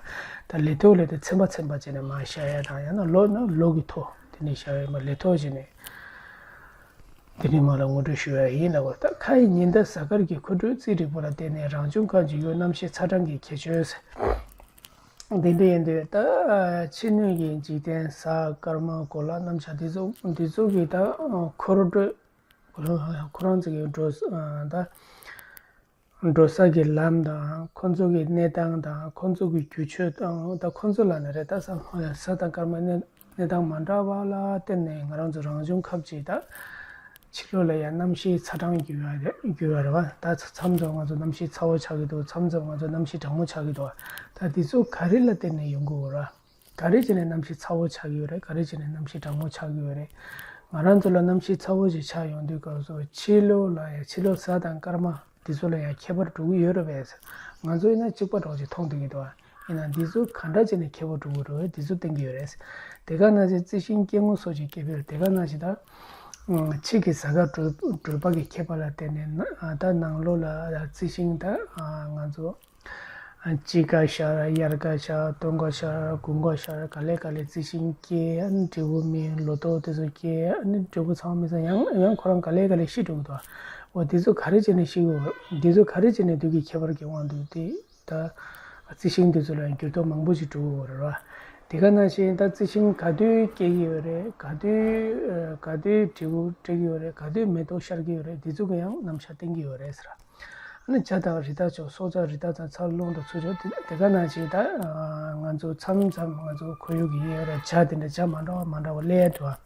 ད་ལེ་ཐོ་ལབ་དེ་ཚན་པ་ཚན་པ་བྱས་ནས་མར་བཞག་ཡ་དང་། ཡང་ན་ལོ་ན་ལོ་གི་ཐོ་དེ་ནས་བཞག་ཡ་མ་ལེ་ཐོ་བྱས་ནས་དེ་ནས་མ་ལ་ངོ་སྤྲོད་ཞུ་ཡ་ཡིན་ལབ་དགོས། ད་ཁ་ཡི་ཉི་ཟླ་གཟའ་སྐར་གྱི་འཁོར་འགྲོས་རྩིས་རིག་པ་ལ་བརྟེན་ནས་རང་བྱུང་ཁམས་ཀྱི་ཡུལ་རྣམ་ཤེས་ཚ་གྲང་གི་ཁྱད་ཆོས། འདི་འདྲ་ཡིན་དུས་ད་ཕྱི་སྣོད་ཀྱི་འཇིག་རྟེན་གཟའ་སྐར་མ་གོ་ལ་རྣམ་གཞག་འདི་ཚོ་འདི་ཚོ་གི་ད་འཁོར་འགྲོས། ཁོ་རང་ཚོ་གི་འགྲོ་ད་འགྲོ་ས་གི་ལམ་དང་། ཁོ་ཚོ་གི་གནས་སྟངས་དང་། ཁོ་ཚོ་གི་རྒྱུ་ཆོས་དང་། ད་ཁོ་ཚོ་ལ་ནི་རེད། ད་ས་ས་དང་སྐར་མ་གནས་གནས་སྟངས་མ་འདྲ་བ་ལ་བརྟེན་ནས་ང་རང་ཚོ་རང་བྱུང་ཁམས་ཀྱི་ད་ཕྱི་ལོགས་ལ་ཡང་གནམ་གཤིས་ཚ་གྲང་གྱུར་བ་རེད་གྱུར་བ་རེད་བ། ད་མཚམས་མཚམས་ང་ཚོ་གནམ་གཤིས་ཚ་བོ་ཆགས་ཀྱི་འདུག་མཚམས་མཚམས་ང་ཚོ་གནམ་གཤིས་གྲང་མོ་ཆགས་ཀྱི་འདུག་ད་འདི་ཚོ་ག་རེ་ལ་བརྟེན་ནས་ཡོང་གི་ཡོད་ར། ག་རེ་བྱས་ནས་གནམ་གཤིས་ཚ་བོ་ཆགས་ཀྱི་ཡོད་རེད། ག་རེ་བྱས་ནས་གནམ་གཤིས་གྲང་མོ་ཆགས་ཀྱི་ཡོད་རེད། ང་རང་ཚོ་ལ་གནམ་གཤིས་ཚ་བོ་ཞིག་ཆགས་ཡོང་དུས་སྐབས་སུ་ཕྱི་ལོགས་ལ་ཡ་ཕྱི་ལོགས་གཟའ་དང་སྐར་མ་འདི་ཚོ་ལ་ཡང་ཁྱད་པར་འགྲོ་གི་ཡོད་རེད་པས། ང་ཚོ་ཡིན་ན་གཅིག་པ་འདྲ་བོ་ཞིག་མཐོང་བསྡད་ཀྱི་འདུག་ཨ། ཡིན་ན་འདི་ཚོ་ག་འདྲ་བྱས་ནས་ཁྱད་པར་འགྲོ་གི་རེད་འདི་ཚོ་བསྟན་གྱི་ཡོད་རེད། དེ་ག་ནང་བཞིན་རྩི་ཤིང་སྐྱེ་དངོས་སོགས་ཀྱི་སྐྱེ་འཕེལ་དེ་ག་ནང་བཞིན་ད་ཕྱི་གི་གཟའ་སྐར་གྲུ་གྲུ་པ་གི་ཁྱད་པར་ལ་བརྟེན་ནས་ད་ནང་ལོགས་ལ་རྩི་ཤིང་ད་ང་ཚོ། དཔྱིད་ཀ་ཤར། དབྱར་ཀ་ཤར། སྟོན་ཀ་ཤར། དགུན་ཀ་ཤར། ག་ལེ་ག་ལེ་རྩི་ཤིང་སྐྱེ། ཨ་ནི་འབྲས་བུ་སྨིན། ལོ་ཏོག་དེ་ཚོ་སྐྱེ། ཨ་ནི་འབྲས་བུ་ཚང་མ་སྨིན་ཚར་ཡང་ཡང་ཁོ་རང་ག་ལེ་ག་ལེ་ཤི་འགྲོ་གི་འདུག་འོ་དེ་ཚོ་ག་རེ་བྱས་ནས་ཤི་གི་ཡོད། དེ་ཚོ་ག་རེ་བྱས་ནས་དུས་ཀྱི་ཁྱད་པར་གྱི་དབང་དུ་དེ་ད་རྩི་ཤིང་དེ་ཚོ་ལ་འགྱུར་ལྡོག་མང་པོ་ཞིག་འགྲོ་གི་ཡོད་རེད་བ། དེ་ག་ནང་བཞིན་ད་རྩི་ཤིང་ག་དུས་སྐྱེ་གི་ཡོད་རེད། ག་དུས་ཨ་ག་དུས་འབྲས་བུ་སྤྲད་ཀྱི་ཡོད་རེད། ག་དུས་མེ་ཏོག་ཤར་གྱི་ཡོད་རེད། དེ་ཚོ་གི་ཡང་རྣམ་གཞག་བསྟན་གྱི་ཡོད་རེད་ཟེར། ཨ་ནི་བྱ་དང་རི་དྭགས་ཚོ། སྲོག་ཆགས་རི་དྭགས་དང་ཚ་རླུང་དང་ཚུར་ཆོ་དེ་དེ་ག་ནང་བཞིན་ད་ཨ་ང་ཚོ་མཚམས་མཚམས་ང་ཚོ་ཁོར་ཡུག་གི་ཡོད་རེད། བྱ་དེ་འདྲ་བྱ་མ་འདྲ་བ་མ་འདྲ་བ་སླེབས་ཡ་འདུག་ཨ།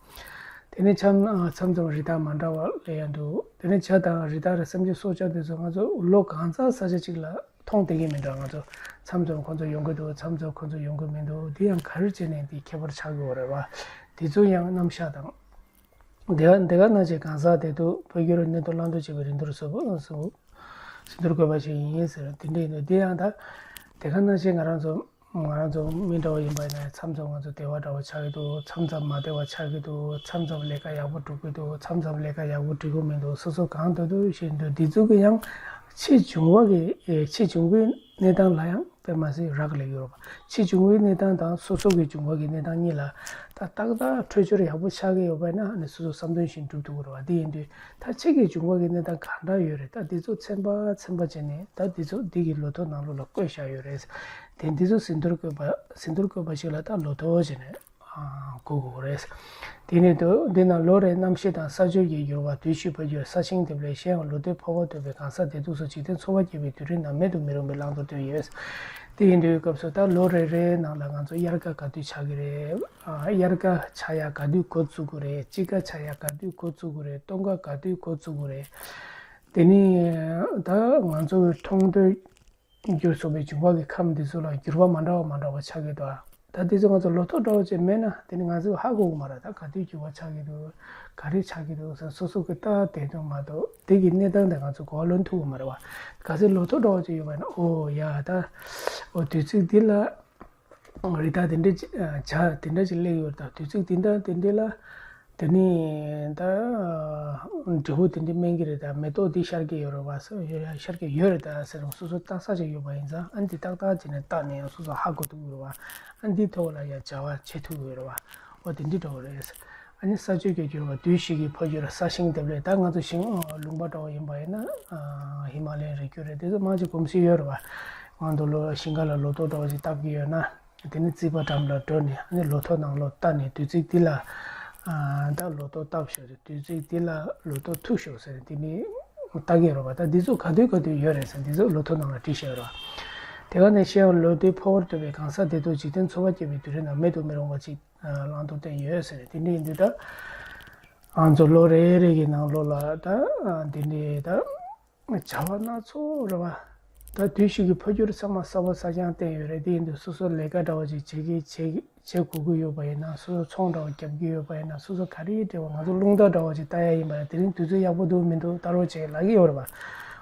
དེ་ནས་མཚམས་ཨ་མཚམས་མཚམས་རི་དྭགས་མ་འདྲ་བ་སླེབས་ཡ་འདུག་དེ་ནས་བྱ་དང་རི་དྭགས་རེད། སེམས་ཅན་སྲོག་ཆགས་དེ་ཚོ་ང་ཚོ་ལོ་གང་ཚ་ས་ཆ་གཅིག་ལ་མཐོང་བསྡད་ཀྱི་མི་འདུག་ང་ཚོ་མཚམས་མཚམས་ཁོ་ཚོ་ཡོང་གི་འདུག་མཚམས་མཚམས་ཁོ་ཚོ་ཡོང་གི་མི་འདུག་དེ་ཡང་ག་རེ་བྱས་ནས་དེ་ཁྱད་པར་ཆགས་ཀྱི་ཡོད་རེད་བ། དེ་ཚོ་ཡང་རྣམ་གཞག་དང་། དེ་ག་དེ་ག་ནང་བཞིན་གང་ཟག་དེ་དུ་བོད་བརྒྱུད་གནས་སྟོབས་བླང་དོར་བྱེད་པའི་རིན་ཐང་སོགས་སོགས་ཟིན་ཐོར་བཀོད་པ་ཞིག་ཡིན་ཟེར། དེ་འདྲ་ཡིན་དུས་དེ་ཡང་ད་དེ་ག་ནང་བཞིན་ང་རང་ཚོ་ང་རང་ཚོ་མི་འདྲ་བ་ཡིན་པ་ཡིན་ན་མཚམས་མཚམས་ང་ཚོ་བདེ་བ་འདྲ་བ་ཆགས་ཀྱི་འདུག་མཚམས་མཚམས་མ་བདེ་བ་ཆགས་ཀྱི་འདུག་མཚམས་མཚམས་ལས་ཀ་ཡག་པོ་འགྲུབ་ཀྱི་འདུག་མཚམས་མཚམས་ལས་ཀ་ཡག་པོ་འགྲུབ་ཀྱི་མི་འདུག་སོ་སོ་གང་འདོད་འདོད་བྱེད་འདུག་འདི་ཚོ་གི་ཡང་ཕྱི་འབྱུང་བ་གི་ཕྱི་འབྱུང་བའི་གནས་སྟངས་ལ་ཡང་དཔེ་མ་སྲིད་རག་ལས་ཡོད་རེད་པ། ཕྱི་འབྱུང་བའི་གནས་སྟངས་དང་སོ་སོ་གི་འབྱུང་བ་གི་གནས་སྟངས་གཉིས་ལ་ད་ཏག་ཏག་འཕྲོད་སྦྱོར་ཡག་པོ་ཆགས་ཀྱི་ཡོད་པ་ན་ཨ་ནི་སོ་སོ་བསམ་དོན་བཞིན་འགྲུབ་ཐུབ་ཀྱི་རེད་པ། དེ་ཡིན་དུས་ད་ཕྱི་གི་འབྱུང་བ་གི་གནས་སྟངས་གང་འདྲ་ཡོད་རེད། ད་འདི་ཚོ་ཚན་པ་ཚན་པ་བྱས་ནས་ད་འདི་ཚོ་འདི་གི་ལོ་ཐོ་ནང་ལོགས་ལ་བཀོད་བཞག་ཡོད་རེད། དེ་འདི་ཚོ་ཟིན་ཐོར་བཀོད་པ་ཟིན་ཐོར་བཀོད་པ་ཞིག་ལ་ད་ལོ་ཐོ་བྱས་ནས་ཨ་གོ་དགོས་རེད། དེ་ནས་དུ་འདི་ན་ལོ་རེའི་གནམ་གཤིས་དང་ས་ཆོས་ཀྱི་འགྱུར་བ། དུས་བཞི་འཕོ་འགྱུར། ས་ཞིང་འདེབས་ལས་གཞན་ཡང་ལོ་ཐོའི་འཕོ་བ་ཐོབ་པའི་གང་ཟག་དེ་དུས་སུ་འཇིག་རྟེན་འཚོ་བ་སྐྱེལ་བའི་དུས་རིམ་ནང་མེད་དུ་མི་རུང་བའི་བླང་དོར་སྟོན་ཡོད། དེ་ཡིན་དུས་སྐབས་སུ་ད་ལོ་རེ་རེའི་ནང་ལ་ང་ཚོ་དབྱར་ཁ་ག་དུས་ཆགས་ཀྱི་རེད། ཨ་དབྱར་ཁ་ཆགས་ཡ་ག་དུས་འགོ་བཙུགས་ཀྱི་རེད། དཔྱིད་ཁ་ཆགས་ཡ་ག་དུས་འགོ་བཙུགས་ཀྱི་རེད། སྟོན་ཁ་ག་དུས་འགོ་བཙུགས་ཀྱི་རེད། དེ་ནས་ད་ང་ཚོ་མཐོང་ཐོས་རྒྱུ་སོགས་པའི་འབྱུང་བ་གི་ཁམས་འདི་ཚོ་ལ་འགྱུར་བ་མ་འདྲ་བ་མ་འདྲ་བ་ཆགས་ཀྱི་འདུག་ད་འདི་ཚོ་ང་ཚོ་ལོ་ཐོ་འདྲ་བོ་ཅིག་མེད་ན་དེ་ནི་ང་ཚོས་ཧ་གོ་གི་མ་རེད། ད་ག་དུས་འགྱུར་བ་ཆགས་ཀྱི་འདུག་ག་རེ་ཆགས་ཀྱི་འདུག་ཟེར་སོ་སོ་གི་ལྟ་བསྡད་དོན་མ་གཏོགས་དེ་གི་གནས་སྟངས་དེ་ང་ཚོ་གོ་བ་ལོན་ཐུབ་ཀྱི་མ་རེད་བ། གལ་སྲིད་ལོ་ཐོ་འདྲ་བོ་ཅིག་ཡོད་པ་ན་ཨོ་ཡ་ད་ཨོ་དུས་ཚིགས་འདི་ལ་རི་དྭགས་དེ་འདྲ་ཅིག་བྱ་དེ་འདྲ་ཅིག་སླེབས་ཡོད་རེད། ད་དུས་ཚིགས་འདི་འདྲ་དེ་འདྲ་ལ། དེ་ནས་ད་འབྲས་བུ་དེ་འདྲ་སྨིན་གྱི་རེད། ད་མེ་ཏོག་འདི་ཤར་གྱི་ཡོད་རེད་བ། ཤར་གྱི་ཡོད་རེད་ད་ཟེར་རུང་སོ་སོ་ལྟ་ས་ཅིག་ཡོད་པ་ཡིན་ཙང་ཨ་འདི་ཏག་ཏག་བྱས་ནས་བལྟས་ནས་ཡང་སོ་སོ་ཧ་གོ་ཐུབ་ཀྱི་རེད་བ། ཨ་འདི་ཐོག་ལ་ཡང་བྱ་བ་བྱེད་ཐུབ་ཀྱི་ཡོད་རེད་བ། འོ་དེ་འདྲ་འདྲ་བོ་རེད། ཨ་ནི་ས་ཆོས་ཀྱི་འགྱུར་བ། དུས་བཞི་གི་འཕོ་འགྱུར། ས་ཞིང་འདེབས་ལས། ད་ང་ཚོ་ཞིང་ལུང་པ་འདྲ་བོ་ཡིན་པ་ཡིན་ན་ཧི་མ་ལ་ཡའི་རི་རྒྱུད་རེད། དེ་ཚོ་མང་ཆེ་གོམས་གཤིས་ཡོད་རེད་བ། ང་ཚོ་ལོ་ཞིང་ཁ་ལ་ལོ་ཏོག་འདྲ་བོ་ཞིག་བཏབ་ཀྱི་ཡོད་ན། དེ་ནི་རྩིད་པ་འགྲམ་ལ་འགྲོ་ནས་ཨ་ནི་ལོ་ཐོ་ནང་ལོགས་ལྟ་ནས་དུས་ཚིགས་འདི་ལ་ཨ་ད་ལོ་ཏོག་བཏབ་ཤོག་ཟེར། དུས་ཚིགས་འདི་ལ་ལོ་ཏོག་འཐུ་ཤོག་ཟེར། དེ་ནི་ལྟ་གི་རེད་བ། ད་འདི་ཚོ་ག་དུས་ག་དུས་ཡོད་རེད་ཟེར། འདི་ཚོ་ལོ་ཐོ་ནང་ལ་བྲིས་བཞག་ཡོད་རེད་བ། དེ་ག་ནས་གཞན་ཡང་ལོ་ཐོའི་འཕོ་བ་ཐོབ་པའི་གང་ཟག་དེ་དུས་འཇིག་རྟེན་འཚོ་བ་སྐྱེལ་བའི་དུས་རིམ་ནང་མེད་དུ་མི་རུང་བ་ཅིག་བླང་དོར་བསྟན་ཡོད་ཟེར། དེ་འདྲ་ཡིན་དུས་ད་ང་ཚོ་ལོ་རེ་རེ་གི་ནང་ལོགས་ལ་ད་འདི་འདྲའི་ད། བྱ་བ་སྣ་ཚོགས་རེད་བ། ད་དུས་ཤིག་གི་འཕོ་འགྱུར་ཚང་མ་གསར་པ་གསར་རྐྱང་བསྟན་ཡོད་རེད། དེ་ཡིན་དུས་སོ་སོ་ལས་ཀ་འདྲ་བ་ཅིག་བྱེད་ཀྱི་བྱེད་བྱེད་དགོས་ཀྱི་ཡོད་པ་ཡིན་ན། སོ་སོ་ཚོང་འདྲ་བ་རྒྱབ་ཀྱི་ཡོད་པ་ཡིན་ན། སོ་སོ་ག་རེ་འདྲ་བ་ང་ཚོ་རླུང་རྟ་འདྲ་བ་ཅིག་ལྟ་ཡ་ཡིན་པ་ཡིན་ན་དེ་རིང་དུས་ཚོད་ཡག་པོ་འདུག་མི་འདུག་ལྟ་རོགས་བྱེད་ལབ་ཀྱི་ཡོད་རེད་བ།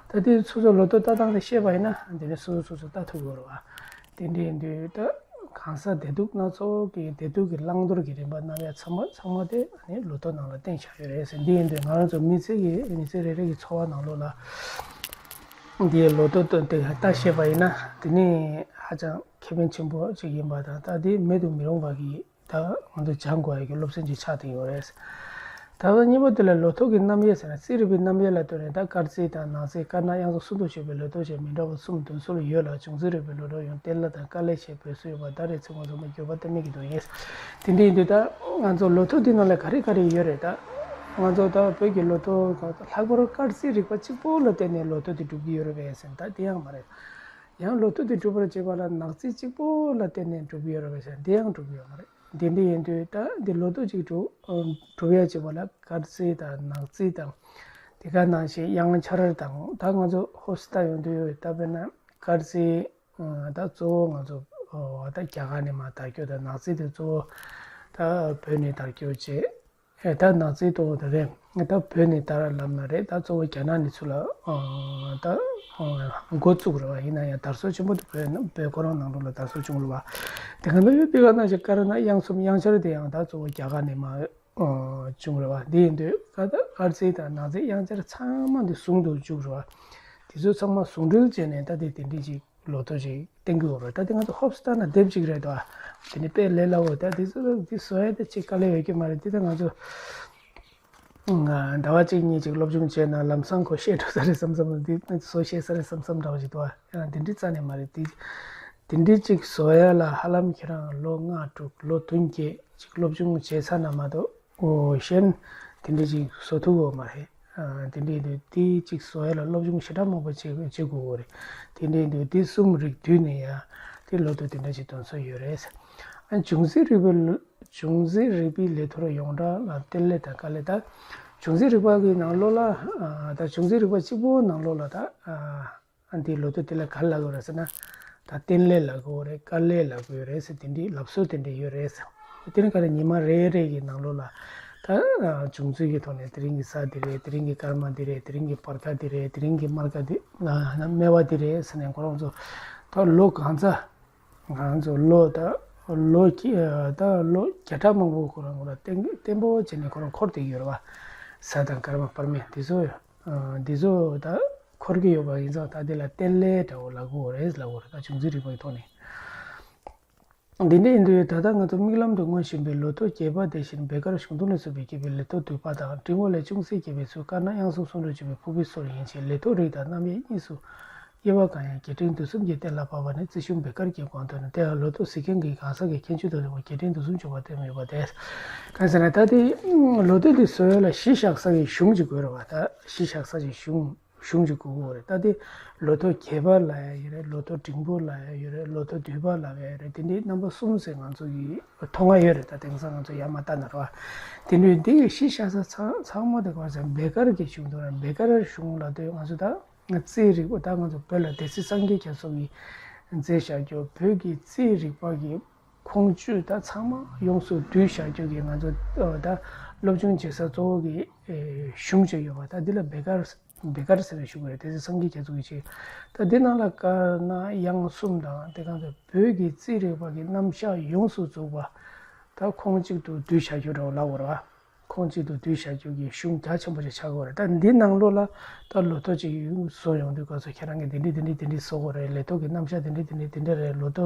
ད་དེ་སོ་སོ་ལོ་ཐོ་ལྟ་སྟངས་དེ་ཤེས་པ་ཡིན་ན་དེ་ནས་སོ་སོ་སོ་སོ་ལྟ་ཐུབ་ཀྱི་ཡོད་རེད་བ། དེ་འདྲ་ཡིན་དུས་ད་གང་ཟག་བདེ་སྡུག་སྣ་ཚོགས་ཀྱི་བདེ་སྡུག་གི་བླང་དོར་གྱི་རིམ་པ་རྣམ་དབྱེ་ཚང་མ་ཚང་མ་དེ་ནི་ལོ་ཐོ་ནང་ལ་བསྟན་བཞག་ཡོད་རེད་ཟེར། འདི་ཡིན་དུས་ང་རང་ཚོ་མི་ཚེ་གི་མི་ཚེ་རེ་རེ་གི་འཚོ་བ་ནང་ལོགས་ལ་འདིའི་ལོ་ཐོ་དེ་ལྟ་ཤེས་པ་ཡིན་ན་དེ་ནི་ཧ་ཅང་ཁེ་ཕན་ཆེན་པོ་ཞིག་ཡིན་པ་དང་། ད་འདི་མེད་དུ་མི་རུང་བ་གི་ད་ང་ཚོ་སྦྱང་དགོས་ཡ་གི་སློབ་ཚན་ཅིག་ཆགས་བསྡད་ཡོད་རེད། ད་གཉིས་པ་དེ་ལ་ལོ་ཐོ་གི་རྣམ་དབྱེ་ཟེར་ན། རྩིས་རིག་པའི་རྣམ་དབྱེ་ལ་ལྟོས་ནས་ད་སྐར་རྩིས་དང་ནག་རྩིས། སྐར་ནག་དབྱངས་སོགས་སུམ་དུ་ཕྱེ་བའི་ལོ་ཐོ་བཅས་མི་འདྲ་བ་གསུམ་འདོན་སྲོལ་ཡོད་ལ། འབྱུང་རྩིས་རིག་པའི་ལོ་ཐོ་ཡང་ཏེ་ལ་དང་ཀ་ལེ་ཞེས་འབོད་སྲོལ་ཡོད་པ། ཟླ་རེའི་ཚེས་ངོ་སོགས་མ་འགྱུར་བ་གཏན་མེད་ཀྱི་དོན་ཡིན། དེ་འདྲ་ཡིན་དུས་ད་ང་ཚོ་ལོ་ཐོ་འདི་ནང་ལ་ག་རེ་ག་རེ་ཡོད་རེད། ད་ང་ཚོ་ད་བོད་ཀྱི་ལོ་ཐོ་ལྷག་པར་སྐར་རྩིས་རིག་པ་གཅིག་པོ་ལ་བརྟེན་ནས་ལོ་ཐོ་འདི་གྲུབ་ཀྱི་ཡོད་རེད་པས་ཟེར་ན་ད་དེ་ཡང་མ་རེད། ཡང་ལོ་ཐོ་འདི་གྲུབ་པར་བྱེད་པ་ལ་ནག་རྩིས་གཅིག་པོ་ལ་བརྟེན་ནས་གྲུབ་ཀྱི་ཡོད་རེད་པས་ཟེར་ན་དེ་ཡང་གྲུབ་ཀྱི་ཡོད་མ་རེད། དེ་འདྲ་ཡིན་དུས་ད་འདི་ལོ་ཐོ་གཅིག་གྲུབ་གྲུབ་ཡ་བྱེད་པ་ལ་སྐར་རྩིས་དང་ནག་རྩིས་དང་། དེ་ག་ནང་བཞིན་དབྱངས་འཆར་དང་། ད་ང་ཚོ་ཧོབ་སྟེ་ལྟ་ཡོང་དུས་ད་དཔེར་ན་སྐར་རྩིས་ད་གཙོ་བོ་ང་ཚོ་ད་རྒྱ་གར་ནས་མར་དར་རྒྱུ་དང་། ནག་རྩིས་དེ་གཙོ་བོ་ད་བོད་ནས་དར་རྒྱུ་བྱས། ད་ནག་རྩིས་གཙོ་བོ་དེ་རེད། ད་བོད་ནས་དར་ལབ་ན་རེད། ད་གཙོ་བོ་རྒྱ་ནག་ནས་ཚུར་ལ་ད་འགོ་བཙུགས་རེད་བ། ཡིན་ན་ཡང་དར་སྲོལ་ཆེན་པོ་དེ་བོད་ན་བོད་ཁོ་རང་ནང་ལོགས་ལ་དར་སྲོལ་བྱུང་རེད་བ། དེ་ག་ནང་བཞིན་དེ་ག་ནང་བཞིན་སྐར་ནག་དབྱངས་གསུམ་དབྱངས་འཆར་དེ་ཡང་ད་གཙོ་བོ་རྒྱ་གར་ནས་མར་བྱུང་རེད་བ། དེ་ཡིན་དུས་ད་སྐར་རྩིས་དང་ནག་རྩིས་དབྱངས་འཆར་ཚང་མ་འདི་ཟུང་དུ་འཇུག་རེད་བ། དེ་ཚོ་ཚང་མ་ཟུང་འབྲེལ་བྱས་ནས་ད་དེ་དེ་འདྲ་ཅིག་ལོ་ཐོ་ཞིག་བསྟན་གྱི་ཡོད་རེད། ད་དེ་ང་ཚོ་ཧོབ་སྟེ་ལྟ་ན་དེབ་ཅིག་རེད་དོ། དེ་ནི་དཔེ་ལས་སླ་བོ། ད་དེ་ཚོ་དེ་བཟོ་ཡ་དེ་ཅིག་དཀའ་ལས་ཡོད་ཀྱི་མ་རེད། དེ་ད་ང་ཚོ་ཟླ་བ་གཅིག་གཉིས་ཅིག་སློབ་སྦྱོང་བྱས་ན་ལམ་སང་ཁོ་ཤེས་འགྲོ་ས་རེད་བསམ་བསམ། དེ་བཟོ་ཤེས་ས་རེད་བསམ་བསམ་འདྲ་བོ་ཞིག་འདུག་ཨ། དེ་འདྲའི་རྩ་ནས་མ་རེད། དེ་ དེ་འདྲའི་ཅིག་བཟོ་ཡ་ལ་ཧ་ལམ་ཁྱེད་རང་ལོ་ལྔ་དྲུག་ལོ་བདུན་བརྒྱད་ཅིག་སློབ་སྦྱོང་བྱས་ཚར་ན་མ་གཏོགས་ཨོ་གཞན་དེ་འདྲའི་ཅིག་བཟོ་ཐུབ་ཡོད་མ་རེད། ཨ་དེ་འདྲའི་དུས་དེ་ཅིག་བཟོ་ཡ་ལ་སློབ་སྦྱོང་ཞེ་དྲག་མང་པོ་བྱེད་བྱེད་དགོས་ཀྱི་རེད། དེ་འདྲའི་དུས་དེ་གསུམ་རིགས་བསྡུས་ནས་ཡ་དེ་ལོ་ཐོ་དེ་འདྲ་ཅིག་འདོན་སྲོལ་ཡོད་རེད། ཨ་འབྱུང་རྩིས་རིག་པའི་ལོ་འབྱུང་རྩིས་རིག་པའི་ལས་ཐོ་ཡོངས་གྲགས་ལ་བརྟེན་ལས་དང་དཀའ་ལས་དང་། འབྱུང་རྩིས་རིག་པ་གི་ནང་ལོགས་ལ་ཨ་ད་འབྱུང་རྩིས་རིག་པ་གཅིག་པོ་ནང་ལོགས་ལ་ད་ཨ་ཨ་འདིའི་ལོ་ཐོ་དེ་ལ་ག་རེ་ལབ་དགོས་རེད་ཟེར་ན། ད་བརྟེན་ལས་ལབ་དགོས་རེད། དཀའ་ལས་ལབ་དགོས་རེད་ཟེར། དེ་འདྲའི་ལབ་སྲོལ་དེ་འདྲ་ཡོད་རེད་ཟེར། དེ་ནི་ག་རེ་ཉི་མ་རེ་རེ་གི་ནང་ལོགས་ལ་ད་ཨ་འབྱུང་རྩིས་ཀྱི་ཐོག་ནས་དེ་རིང་གི་གཟའ་འདི་རེད། དེ་རིང་གི་སྐར་མ་འདི་རེད། དེ་རིང་གི་བར་ཐག་འདི་རེད། དེ་རིང་གི་སྨར་ཁ་འདི་ཨ་སྨེ་བ་འདི་རེད་ཟེར་ནས་ཁོ་རང་ཚོ་ད་ལོ་གང་ཚ་ང་ཚོ་ལོ་ད་ལོ་ད་ལོ་བརྒྱ་ཕྲག་མང་པོ་ཁོ་རང་ཁོ་རང་བརྟན་བརྟན་པོ་བྱས་ནས་ཁོ་རང་འཁོར་བསྡད་ཡོད་རེད་བ། གཟའ་དང་སྐར་མ་བར་མེད་འདི་ཚོ་འདི་ཚོ་ད་འཁོར་གྱི་ཡོད་པ་ཡིན་ཙང་། ད་འདི་ལ་བརྟེན་ལས་འདྲ་བོ་ལབ་དགོས་རེད་ལབ་དགོས་རེད། ད་འབྱུང་རྩིས་རིག་པའི་ཐོག་ནས། འདི་འདྲ་ཡིན་དུས་ད་ལྟ་ང་ཚོ་མིག་ལམ་དུ་མངོན་བཞིན་པའི་ལོ་ཐོ་རྒྱས་པ་དེ་བཞིན་སྦེ་དཀར་གཞུང་དུམ་ལས་བཟོས་པའི་རྒྱས་པའི་ལོ་ཐོ་བསྡུས་པ་དང་། འབྲིང་བ་ལས་ཅུང་ཟད་རྒྱས་པའི་ཚུལ། དཀར་ནག་དབྱངས་གསུམ་གསུམ་རེ་བྱས་པའི་ཕུར་བུའི་སོར་ཡན་ཆད། ལས་ཐོ་རིགས་དང་རྣམ་དབྱེ་གཉིས་སུ། དབྱེ་བ་གང་ཡང་རྒྱས་འབྲིང་བསྡུས་གསུམ་གྱིས་གཏན་ལ་ཕབ་པ་ནི་རྩིས་གཞུང་སྦེ་དཀར་གྱི་དགོངས་དོན་ནི། དེ་ཡང་ལོ་ཐོ་གཟིགས་མཁན་གྱིས་གང་ཟག་གི་ཁྱད་ཆོས་དང་ལྡན་པ་རྒྱས་འབྲིང་བསྡུས་གསུམ་འཇོག་པར་བསྟན་ཡོད་པ་སྟེ། གང་ཟེར་ན་ད་དེ་ལོ་ཐོ་དེ་བཟོ་ཡ་ལ་གཞི་བཞག་ས་ཀྱི་གཞུང་ཅིག་དགོས་རེད་བ། ད་གཞི་བཞག་ས་ཀྱི་གཞུང་གཞུང་ཅིག་དགོས་ཀྱི་ཡོད་རེད། ད་དེ་ལོ་ཐོ་རྒྱས་པ་ལབ་ཡ་ཡོད་རེད། ལོ་ཐོ་འབྲིང་པོ་ལབ་ཡ་ཡོད་རེད། ལོ་ཐོ་བསྡུས་པ་ལབ་ཡ་ཡོད་རེད། དེ་འདྲའི་རྣམ་པ་གསུམ་ཟེར་ང་ཚོ་གི་མཐོང་ང་ཡོད་རེད། ད་དེང་སང་ང་ཚོ་ཡར་མར་ལྟ་ན་རེད་བ། དེ་འདྲའི་འདི་གི་གཞི་བཞག་ས་ཚང་ཚང་མ་དེ་ག་རེ་ཟེར་ན་སྦེ་དཀར་གྱི་གཞུང་དང་། སྦེ་དཀར་གཞུང་ལབ་དུས་ང་ཚོ་ད་རྩིས་རིག་པ་ད་ང་ཚོ་བོད་ལ་སྡེ་སྲིད་སངས་རྒྱས་རྒྱ་མཚོ་གིས་མཛད་བཞག་རྒྱུ་བོད་ཀྱི་རྩིས་རིག་པ་གི་ཁུངས་བཅུད་ད་ཚང་མ་ཡོངས་སུ་བསྡུས་བཞག་རྒྱུ་གི་ང་ཚོ་ད་སློབ་སྦྱོང་བྱེད་ས་གཙོ་བོ་གི་གཞུང་ཅིག་ཡོད་པ། ད་འདི་ལ་སྦེ་དཀར་སྦེ་དཀར་ཟེར་བའི་གཞུང་རེད། དེ་ཚོ་སངས་རྒྱས་རྒྱ་མཚོ་གིས་བྱས། ད་འདི་ནང་ལ་དཀར་ནག་དབྱངས་གསུམ་དང་དེ་ག་ཚོ་བོད་ཀྱི་རྩིས་རིག་པ་གི་རྣམ་གཞག་ཡོངས་སུ་རྫོགས་པ་ད་ཁུངས་གཅིག་ཏུ་བསྡུས་བཞག་རྒྱུ་འདྲ་བོ་ལབ་དགོས་རེད་བ། ཁུངས་གཅིག་ཏུ་བསྡུས་བཞག་རྒྱུ་གི་གཞུང་རྒྱ་ཆེན་པོ་ཞིག་ཆགས་ཀྱི་ཡོད་རེད། ད་འདི་ནང་ལོགས་ལ་ད་ལོ་ཐོ་ཅིག་བཟོ་ཡོང་དུས་སྐབས་སུ་ཁྱེད་རང་གིས་འདི་འདྲ་འདི་འདྲ་འདི་འདྲ་བཟོ་དགོས་རེད། ལོ་ཐོ་གི་རྣམ་གཞག་འདི་འདྲ་འདི་འདྲ་འདི་འདྲ་རེད། ལོ་ཐོ་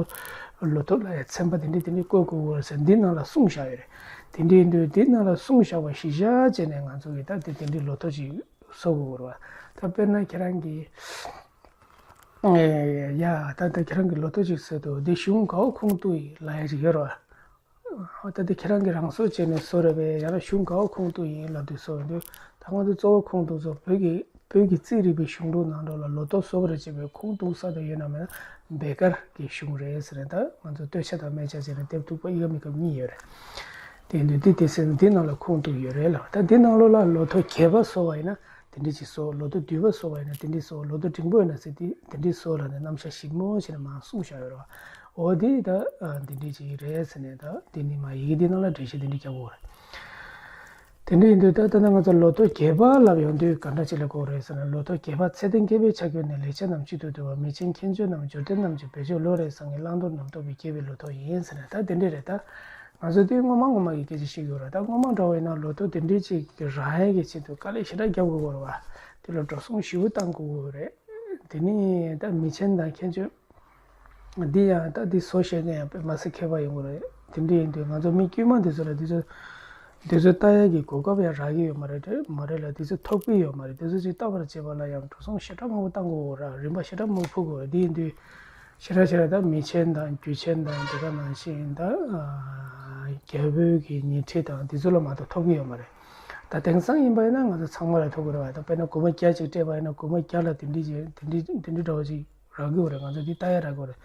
ལོ་ཐོ་ལ་ཡང་ཚན་པ་འདི་འདྲ་འདི་འདྲ་བཀོད་དགོས་ཀྱི་ཡོད་རེད་ཟེར་འདི་ནང་ལ་གསུངས་བཞག་ཡོད་རེད། དེ་འདྲ་ཡིན་དུས་འདི་ནང་ལ་གསུངས་བཞག་པ་གཞི་བཞག་བྱས་ནས་ང་ཚོ་གིས་ད་འདི་འདི་འདྲའི་ལོ་ཐོ་ཅིག་བཟོ་དགོས་ཀྱི་ཡོད་རེད་བ། ད་དཔེར་ན་ཁྱེད་རང་གིས་ཨེ་ཡ་ད་ད་ཁྱེད་རང་གིས་ལོ་ཐོ་ཅིག་བཟོས་འདུག་འདི་གཞུང་ག་པར་ཁུངས་གཏུགས་ཡིན་ལབ་ཡ་ཅིག་ཡོད་རེད་བ། ད་འདི་ཁྱེད་རང་གིས་རང་བཟོ་བྱས་ནས་བཟོ་རེད་པས། ཡང་ན་གཞུང་ག་པར་ཁུངས་གཏུགས་ཡིན་ལབ་དུས་བཟོ་འདུག་ད་ང་ཚོ་གཙོ་བོ་ཁུངས་གཏུགས་ཚོ་བོད་ཀྱི་བོད་ཀྱི་རྩིས་རིག་པའི་གཞུང་ལུགས་ནང་ལོགས་ལ་ལོ་ཐོ་བཟོ་བར་བྱེད་པའི་ཁུངས་གཏུགས་ས་དེ་ཡོད་ན་མེད་ན་སྦེ་དཀར་གྱི་གཞུང་རེད་ཟེར་ནས། ད་ང་ཚོ་སྟོད་ཆ་དང་སྨད་ཆ་བྱས་ནས་དེབ་མཐུག་པོ་ཨི་ཁ་མི་ཁ་གཉིས་ཡོད་རེད། དེ་འདུག་འདི་དེ་ཚོ་འདི་ནང་ལ་ཁུངས་གཏུགས་ཡོད་རེད་ལ། ད་འདི་ནང་ལོགས་ལ་ལོ་ཐོ་རྒྱས་པ་བཟོ་བ་ཡིན་ན་དེ་འདྲ་ཅིག་བཟོ། ལོ་ཐོ་བསྡུས་པ་བཟོ་བ་ཡིན་ན་དེ་འདྲ་བཟོ། ལོ་ཐོ་འབྲིང་པོ་ཡིན་ན་ཟེར་དེ་དེ་འདྲ་བཟོ་ལབ་ནས་རྣམ་གཞག་ཞིབ་མོ་བྱས་ནས་མར་གསུངས་བཞག་ཡོད་རེད་བ། འོ་དེ་ད་འདི་འདྲ་ཅིག་རེད་ཟེར་ནས། ད་དེ་ནི་མ་ཡི་གེ་འདི་ནང་ལ་འགྲེལ་བཤད་འདི་འདྲ་རྒྱག་དགོས་རེད། དེ་འདྲ་ཡིན་དུས་ད་ལྟ་ན་ང་ཚོ་ལོ་ཐོ་རྒྱས་པ་ལབ་ཡོང་དུས་ག་འདྲ་ཅིག་ལ་གོ་རེད་ཟེར་ན། ལོ་ཐོ་རྒྱས་པ་ཚེ་བརྟན་མཁས་པའི་ཕྱག་རྒྱུན་ནས། ལེགས་བྱས་རྣམས་གཅིག་ཏུ་བསྡུ་བ། མི་ཆེན་མཁྱེན་དཔྱོད་རྣམས་འབྱོར་ལྡན་རྣམས་ཀྱི་བེད་སྤྱོད་ལོ་རེ་བཟང་ངན་བླང་དོར་རྣམ་རྟོག་པའི་རྒྱལ་བའི་ལོ་ཐོ་ཡིན་ཟེར་ན། ད་དེ་འདྲ་རེད། ད་ང་ཚོ་དེ་སྔོན་མ་སྔོན་མ་གི་སྐད་ཆ་བཤད་ཀྱི་ཡོད་རེད། ད་སྔོན་མ་འདྲ་བོ་ཡིན་ན་ལོ་ཐོ་དེ་འདྲ་ཅིག་གི་རག་ཡས་ཀྱི་ཆེད་དུ་དཀའ་ལས་ཞེ་དྲག་རྒྱབ་དགོས་ཀྱི་ཡོད་རེད་བ། དེ་ལ་འགྲོ་སོང་ཞེ་པོ་བཏང་དགོས་ཀྱི་ཡོད་རེད། དེ་ནི་ད་མི་ཆེན་དང་མཁྱེན་དཔྱོད། འདི་ཡང་ད་འདི་བཟོ་ཤེས་མཁན་ཡང་དཔེ་མ་སྲིད་མཁས་པ་ཡོང་གི་རེད། དེ་འདྲ་ཡིན་དུས་ང་ཚོ་མི་དཀྱུས་མ་འདི་ཚོ་ལ་འདི་ཚོ་འདི་ཚོ་ལྟ་ཡག་གི་གོ་སྐབས་ཡང་རག་གི་ཡོད་མ་རེད། མ་རེད་ལ། འདི་ཚོ་ཐོབ་ཀྱི་ཡོད་མ་རེད། འདི་ཚོ་ཅིག་ལྟ་བར་བྱེད་པ་ལ་ཡང་འགྲོ་སོང་ཞེ་དྲག་མང་པོ་བཏང་དགོས་ར། རིན་པ་ཞེ་དྲག་མང་པོ་ཕུལ་དགོས་ར། འདི་ཡིན་དུས་ཞེ་དྲག་ཞེ་དྲག་ད་མི་ཆེན་དང་རྒྱུ་ཆེན་དང་དེ་ག་ནང་བཞིན་ད་རྒྱལ་པོའི་གི་ཉེ་འཁྲིས་དང་འདི་ཚོ་ལ་མ་གཏོགས་ཐོབ་ཀྱི་ཡོད་མ་རེད། ད་དེང་སང་ཡིན་པ་ཡིན་ན་ང་ཚོ་ཚང་མ་ལ་ཐོབ་ཀྱི་རེད་བ། ད་དཔེར་ན་སྒོར་མོ་བརྒྱ་ཅིག་སྤྲད་པ་ཡིན་ན་སྒོར་མོ་བརྒྱ་ལ་དེ་འདྲ་ཅིག་དེ་འདྲ་དེ་འདྲ་འདྲ་བོ་ཅིག་རག་གི་ཡོད་རེད། ང་ཚོ་འདི་ལྟ་ཡ་རག་གི་ཡོད་རེད།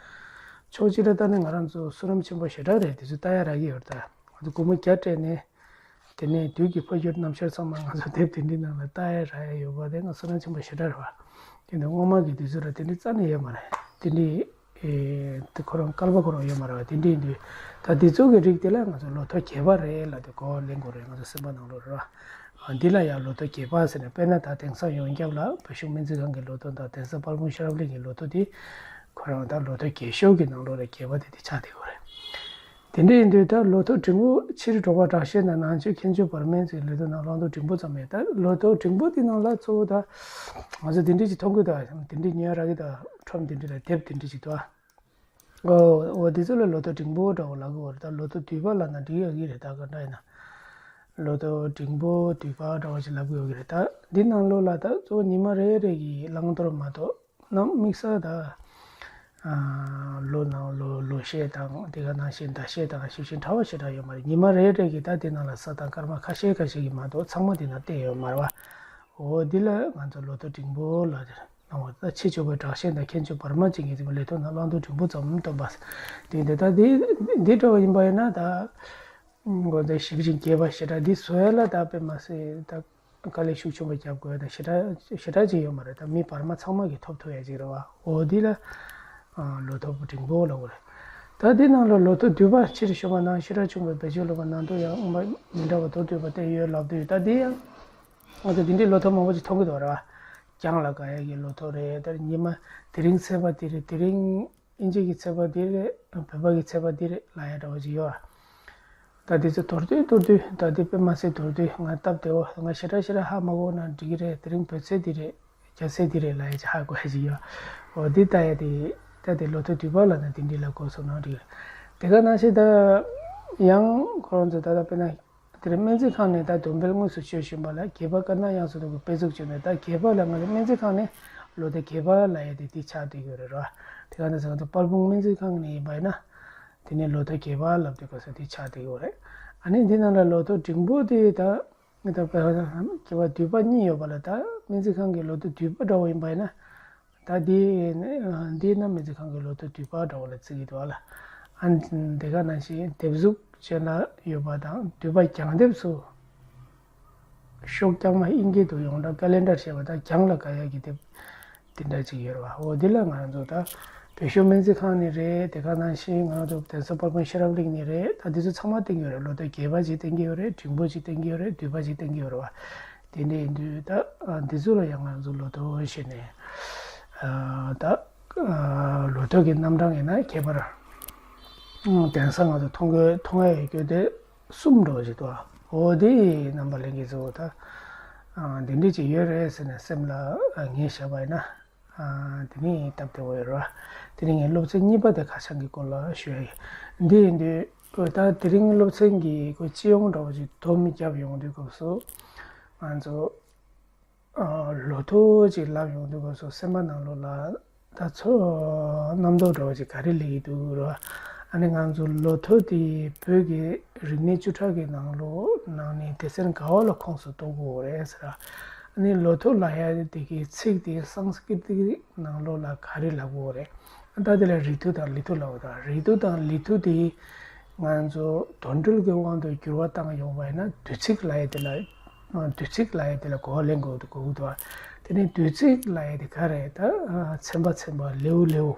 ཕྱོགས་གཅིག་ལ་ལྟ་ན་ང་རང་ཚོ་བསོད་ནམས་ཆེན་པོ་ཞེ་དྲག་རེད། དེ་ཚོ་ལྟ་ཡ་རག་གི་ཡོད་རེད། ད་ང་ཚོ་སྒོར་མོ་བརྒྱ་སྤྲད་ནས་དེ་ནས་དུས་ཀྱི་འཕོ་འགྱུར་རྣམ་གཞག་ཚང་མ་ང་ཚོ་དེབ་དེ་འདྲའི་ནང་ལ་ལྟ་ཡ་རག་ཡ་ཡོད་པ་དེ་ང་བསོད་ནམས་ཆེན་པོ་ཞེ་དྲག་རེད་བ། དེ་ནས་སྔོན་མ་གི་དུས་ཚོད་ལ་དེ་འདྲའི་རྩ་ནས་ཡོད་མ་རེད། དེ་འདྲའི་ཨེ་དེ་ཁོ་རང་སྐལ་པ་ཁོ་རང་ཡོད་མ་རེད་བ། དེ་འདྲའི་ཡིན་དུས་ད་དེ་ཚོ་གི་རིགས་དེ་ལ་ང་ཚོ་ལོ་ཐོ་རྒྱས་པ་རེད་ལབ་དེ་གོ་ལེན་དགོས་རེད། ང་ཚོ་སེམས་པ་ནང་ལོགས་རེད་བ། འདི་ལ་ཡང་ལོ་ཐོ་རྒྱས་པ་ཟེར་ནས། དཔེར་ན་ད་དེང་སང་ཡོངས་ཁྱབ་ལ་བོད་གཞུང་སྨན་རྩིས་ཁང་གི་ལོ་ཐོ་དང་། དེང་སང་དཔལ་སྤུངས་ཤེས་རབ་གླིང་གི་ལོ་ཐོ་དེ་ཁོ་རང་ད་ལོ་ཐོ་རྒྱས་ཤོས་ཀྱི་ནང་ལོགས་ལ་རྒྱས་པ་དེ་དེ་ཆགས་བསྡད་ཡོད་རེད། དེ་འདྲ་ཡིན་དུས་ད་ལོ་ཐོ་འབྲིང་པོ་ཕྱིར་འགྲོ་བ་དྲག་ཤོས་དང་ནང་ཆོས་མཁྱེན་དཔྱོད་བར་སྨན་རྩིས་ལོ་ཐོ་ནང་བླང་དོར་འབྲིང་པོ་ཙམ་ཡོད། ད་ལོ་ཐོ་འབྲིང་པོ་དེ་ནང་ལ་གཙོ་བོ་ད་ང་ཚོ་དེ་འདྲ་ཅིག་མཐོང་གི་འདུག་དེ་འདྲ་ཉོ་ཡ་རག་གི་འདུག་ཁྲོམ་དེ་འདྲ་ལ་དེབ་དེ་འདྲ་ཅིག་འདུག་འོ་འོ་དེ་ཚོ་ལ་ལོ་ཐོ་འབྲིང་པོ་འདྲ་བོ་ལབ་ཀྱི་ཡོད་རེད། ད་ལོ་ཐོ་བསྡུས་པ་ལབ་ན་འགྲིག་ཡོད་ཀྱི་རེད། ད་ག་འདྲ་ཡིན་ན་ལོ་ཐོ་འབྲིང་པོ་བསྡུས་པ་འདྲ་བོ་ཞིག་ལབ་ཀྱི་ཡོད་ཀྱི་རེད། ད་འདི་ནང་ལོགས་ལ་ད་གཙོ་བོ་ཉི་མ་རེ་རེ་གི་བླང་དོར་མ་གཏོགས་རྣམ་དམིགས་བསལ་ད་ ལོ་ནང་ལོ་ལོ་ཤས་དང་དེ་ག་ནང་བཞིན་ཟླ་ཤས་དང་ཞིབ་ཅིང་ཕྲ་བ་ཞེ་དྲག་ཡོད་མ་རེད། ཉི་མ་རེ་རེ་གི་ད་དེ་ནང་ལ་ས་དང་སྐར་མ་ཁ་ཤས་ཁ་ཤས་ཀྱི་མ་གཏོགས་ཚང་མ་དེ་ནང་བསྡད་ཡོད་མ་རེད་བ། འོ་འདི་ལ་ང་ཚོ་ལོ་ཐོ་འབྲིང་པོ་ལ་དེ་ནང་བ་ད་ཕྱི་ཕྱོགས་པའི་དྲག་ཤེས་དང་མཁན་ཆུང་བར་མ་ཅན་གྱི་ལས་ཐོག་ནང་བླང་དོར་འབྲིང་པོ་ཙམ་སྟོན་པ། དེ་འདི་ད་འདི་འདི་འདྲ་བ་ཡིན་པ་ཡིན་ན་ད་འགོ་འཛིན་ཞིབ་ཅིང་རྒྱས་པ་ཞེ་དྲག་འདི་བཟོ་ཡ་ལ་ད་དཔེ་མ་སྲིད་ད། དཀའ་ལས་ཤུགས་ཆེན་པོ་རྒྱབ་དགོས་ད་ཞེ་དྲག་ཞེ་དྲག་ཅིག་ཡོད་མ་རེད། ད་མི་བར་མ་ཚང་མ་གིས་ཐོབ་ཐུབ་ཡ་ཅིག་རེད་བ། འོ་འདི་ལ་ལོ་ཐོ་འབྲིང་པོ་ལབ་དགོས་རེད། ད་འདི་ནང་ལ་ལོ་ཐོ་བསྡུས་པ་ཕྱིར་ཞུ་བ་ན་ཤེས་རབ་ཆུང་པའི་བེད་སྤྱོད་ལུང་པ་ནང་དུ་ཡང་དབུ་མ་མི་འདྲ་བ་མདོར་བསྡུས་པ་དེ་ཡོད་ལབ་དུས་ད་འདི་ཡང་ང་ཚོ་འདི་འདྲའི་ལོ་ཐོ་མང་པོ་ཅིག་མཐོང་གི་འདུག་རེད་བ། གྱང་ལ་དགའ་ཡ་གི་ལོ་ཐོ་རེད། ད་ཉི་མ་དེ་རིང་ཚེས་པ་འདི་རེད། དེ་རིང་ཨིན་ཇི་གི་ཚེས་པ་འདི་རེད། བོད་པ་གི་ཚེས་པ་འདི་རེད་ལབ་ཡ་འདྲ་བོ་ཅིག་ཡོད་ར། ད་དེ་ཚོ་མདོར་བསྡུས་མདོར་བསྡུས་ད་དེ་དཔེ་མ་སྲིད་མདོར་བསྡུས་ང་སྟབས་བདེ་བོ་ང་ཞེ་དྲག་ཞེ་དྲག་ཧ་མ་གོ་ན་འགྲིག་གི་རེད། དེ་རིང་བོད་ཚེས་འདི་རེད། རྒྱ་ཚེས་འདི་རེད་ལབ་ཡ་ཅིག་ཧ་གོ་ཡ་ཅིག་ཡོད། འོ་འདི་ལྟ་ཡ་དེ་ད་དེ་ལོ་ཐོ་བསྡུས་པ་ལབ་ན་དེ་འདྲི་ལ་གོ་སོང་ན་འགྲིག་གི་རེད། དེ་ག་ནང་བཞིན་ད་ཡང་ཁོ་རང་ཚོ་ད་ལྟ་དཔེར་ན། དེར་སྨན་རྩིས་ཁང་ནས་ད་སྡོམ་པ་དངོས་སུ་སྤྱོད་བཞིན་པ་ལ་དགེ་བ་དཀར་ནག་དབྱངས་སུ་གཏོང་གི་དཔེ་གཟུགས་བྱས་ནས་ད་དགེ་བ་ལ་ང་ཚོ་སྨན་རྩིས་ཁང་ནས་ལོ་ཐོ་དགེ་བ་ལབ་ཡ་དེ་འདི་ཆགས་བསྡད་ཡོད་རེད་ར། དེ་ག་ནས་ཟེར་ན་དཔལ་སྤུངས་སྨན་རྩིས་ཁང་ནས་ཡིན་པ་ཡིན་ན་དེ་ནས་ལོ་ཐོ་དགེ་བ་ལབ་དུས་ག་ས་འདི་ཆགས་བསྡད་ཡོད་རེད། ཨ་ནི་འདི་ནང་ལ་ལོ་ཐོ་འབྲིང་པོ་དེ་ད་ངས་ད་དགེ་བ་བསྡུས་པ་གཉིས་ཡོད་པ་ལ་ད་སྨན་རྩིས་ཁང་གི་ལོ་ཐོ་བསྡུས་པ་འདྲ་བོ་ཡིན་པ་ཡིན་ན། ད་འདི་འདི་ན་སྨན་རྩིས་ཁང་གི་ལོ་ཐོ་བསྡུས་པ་འདྲ་བོ་ལ་བརྩི་གི་འདུག་ཨ་ལ། ཨ་འདི་ག་ནང་བཞིན་དེབ་གཟུགས་ཅན་ལ་ཡོད་པ་དང་བསྡུས་པ་གྱང་དེབ་སུ་ཤོག་རྐྱང་མ་ཨིན་སྐད་དུ་ཡོངས་གྲགས་ཀེ་ལེན་ཌར་ཞེས་པ་དང་གྱང་ལ་དགའ་ཡག་གི་དེབ་འདི་འདྲ་ཅིག་ཡོད་རེད་བ། འོ་འདི་ལ་ང་རང་ཚོ་ད་བོད་ཤོག་སྨན་རྩིས་ཁང་ནས་རེད། དེ་ག་ནང་བཞིན་ང་རང་ཚོ་གདན་ས་དཔལ་སྤུངས་ཤེས་རབ་གླིང་ནས་རེད། ད་འདི་ཚོ་ཚང་མ་བསྟན་གྱི་ཡོད་རེད། ལོ་ཐོ་དགེ་བ་ཅིག་བསྟན་གྱི་ཡོད་རེད། འབྲིང་པོ་ཅིག་བསྟན་གྱི་ཡོད་རེད། བསྡུས་པ་ཅིག་བསྟན་གྱི་ཡོད་རེད་བ། དེ་འདྲ་ཡིན་དུས་ད་འདི་ཚོ་ལ་ཡང་ང་ཚོ་ལོ་ཐོ་བྱས་ནས་ད་ལོ་ཐོ་གི་རྣམ་གྲངས་ཡིན་ན་ཁྱད་པར་གདན་ས་ང་ཚོ་མཐོང་གི་མཐོང་ཡ་ཡོད་རྒྱུ་དེ་གསུམ་འདྲ་བོ་ཞིག་འདུག་འོ་དེ་རྣམ་པ་ལྷན་རྒྱས་ཚོ་ད་འདི་འདྲ་ཅིག་ཡོད་རེད་ཟེར་ནས་སེམས་ལ་ངེས་བཞག་པ་ཡིན་ན། དེ་ནས་སྟབས་བདེ་བོ་ཡོད་རེད་བ། དེ་ནས་ངའི་སློབ་ཚན་གཉིས་པ་དེ་ཁ་བྱང་གི་སྐོར་ལ་ཞུ་ཡ་ཡིན། འདི་ཡིན་དུས་ད་དེ་རིང་སློབ་ཚན་གྱི་སྤྱི་ཡོངས་འདྲ་བོ་ཅིག་སྡོམ་བརྒྱབ་ཡོང་དུས་སྐབས་སུ་ང་ཚོ་ལོ་ཐོ་ཅིག་ལབ་ཡོང་དུས་སྐབས་སུ་སེམས་པ་ནང་ལོགས་ལ་ད་ཚོར་རྣམ་རྟོག་འདྲ་བོ་ཅིག་ག་རེ་སླེབས་ཀྱི་འདུག་རེད་བ། ཨ་ནི་ང་ཚོ་ལོ་ཐོ་དེ་བོད་ཀྱི་རིག་གནས་བཅུ་ཕྲག་གི་ནང་ལོགས་ནང་ནས་སྡེ་ཚན་ག་བ་ལ་ཁོངས་སུ་གཏོགས་དགོས་རེད་ཟེར། ཨ་ནི་ལོ་ཐོ་ལབ་ཡ་དེ་གི་ཚིག་དེ་སཾ་སྐྲྀཏ་གི་ནང་ལོགས་ལ་ག་རེ་ལབ་དགོས་རེད། ད་དེ་ལ་རི་ཐུ་དང་ལི་ཐུ་ལབ་དང་། རི་ཐུ་དང་ལི་ཐུ་དེ་ང་ཚོ་དོན་འགྲེལ་གྱི་དབང་དུ་འགྱུར་བ་བཏང་ཡོང་བ་ཡིན་ན་བསྡུས་ཚིག་ལབ་ཡ་དེ་ལ་བསྡུས་ཚིག་ལབ་ཡ་དེ་ལ་གོ་བ་ལེན་དགོས་འདུག་གོ་གི་འདུག་དེ་ནས་བསྡུས་ཚིག་ལབ་ཡ་དེ་ག་རེད། ད་ཚན་པ་ཚན་པ་ལེའུ་ལེའུ་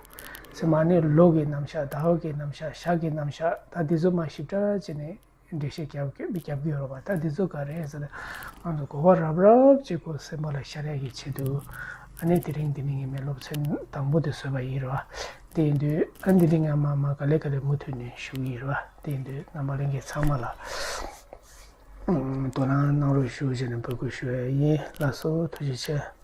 ཚན་པ་ནི་ལོ་གི་རྣམ་གཞག་ཟླ་བ་གི་རྣམ་གཞག་ཞག་གི་རྣམ་གཞག་ད་འདི་ཚོ་མ་ཞིབ་ཕྲ་བྱས་ནས། འགྲེལ་བཤད་རྒྱབ་རྒྱབ་ཀྱི་ཡོད་རེད་པ། ད་འདི་ཚོ་ག་རེ་ཟེར་ན་ང་ཚོ་གོ་བ་རབ་རབ་ཅིག་ཁོ་སེམས་པ་ལ་ཤར་ཡ་གི་ཆེད་དུ་ཨ་ནི་དེ་རིང་འདི་ནི་ངས་མེད་སློབ་ཚན་དང་པོ་དེ་བཟོས་པ་ཡིན་རེད་པ། དེ་ཡིན་དུས་ཨ་འདི་རིང་ང་མ་མ་ག་ལེ་ག་ལེ་མུ་མཐུད་ནས་ཞུ་གི་ཡིན་རེད་པ། དེ་ཡིན་དུས་རྣམ་པ་ལྷན་རྒྱས་ཚང་མ་ལ་དོ་སྣང་གནང་རོགས་ཞུ་བྱས་ནས་འབོད་སྐུལ་ཞུ་ཡ་ཡིན། ལགས་སོ། ཐུགས་རྗེ་ཆེ།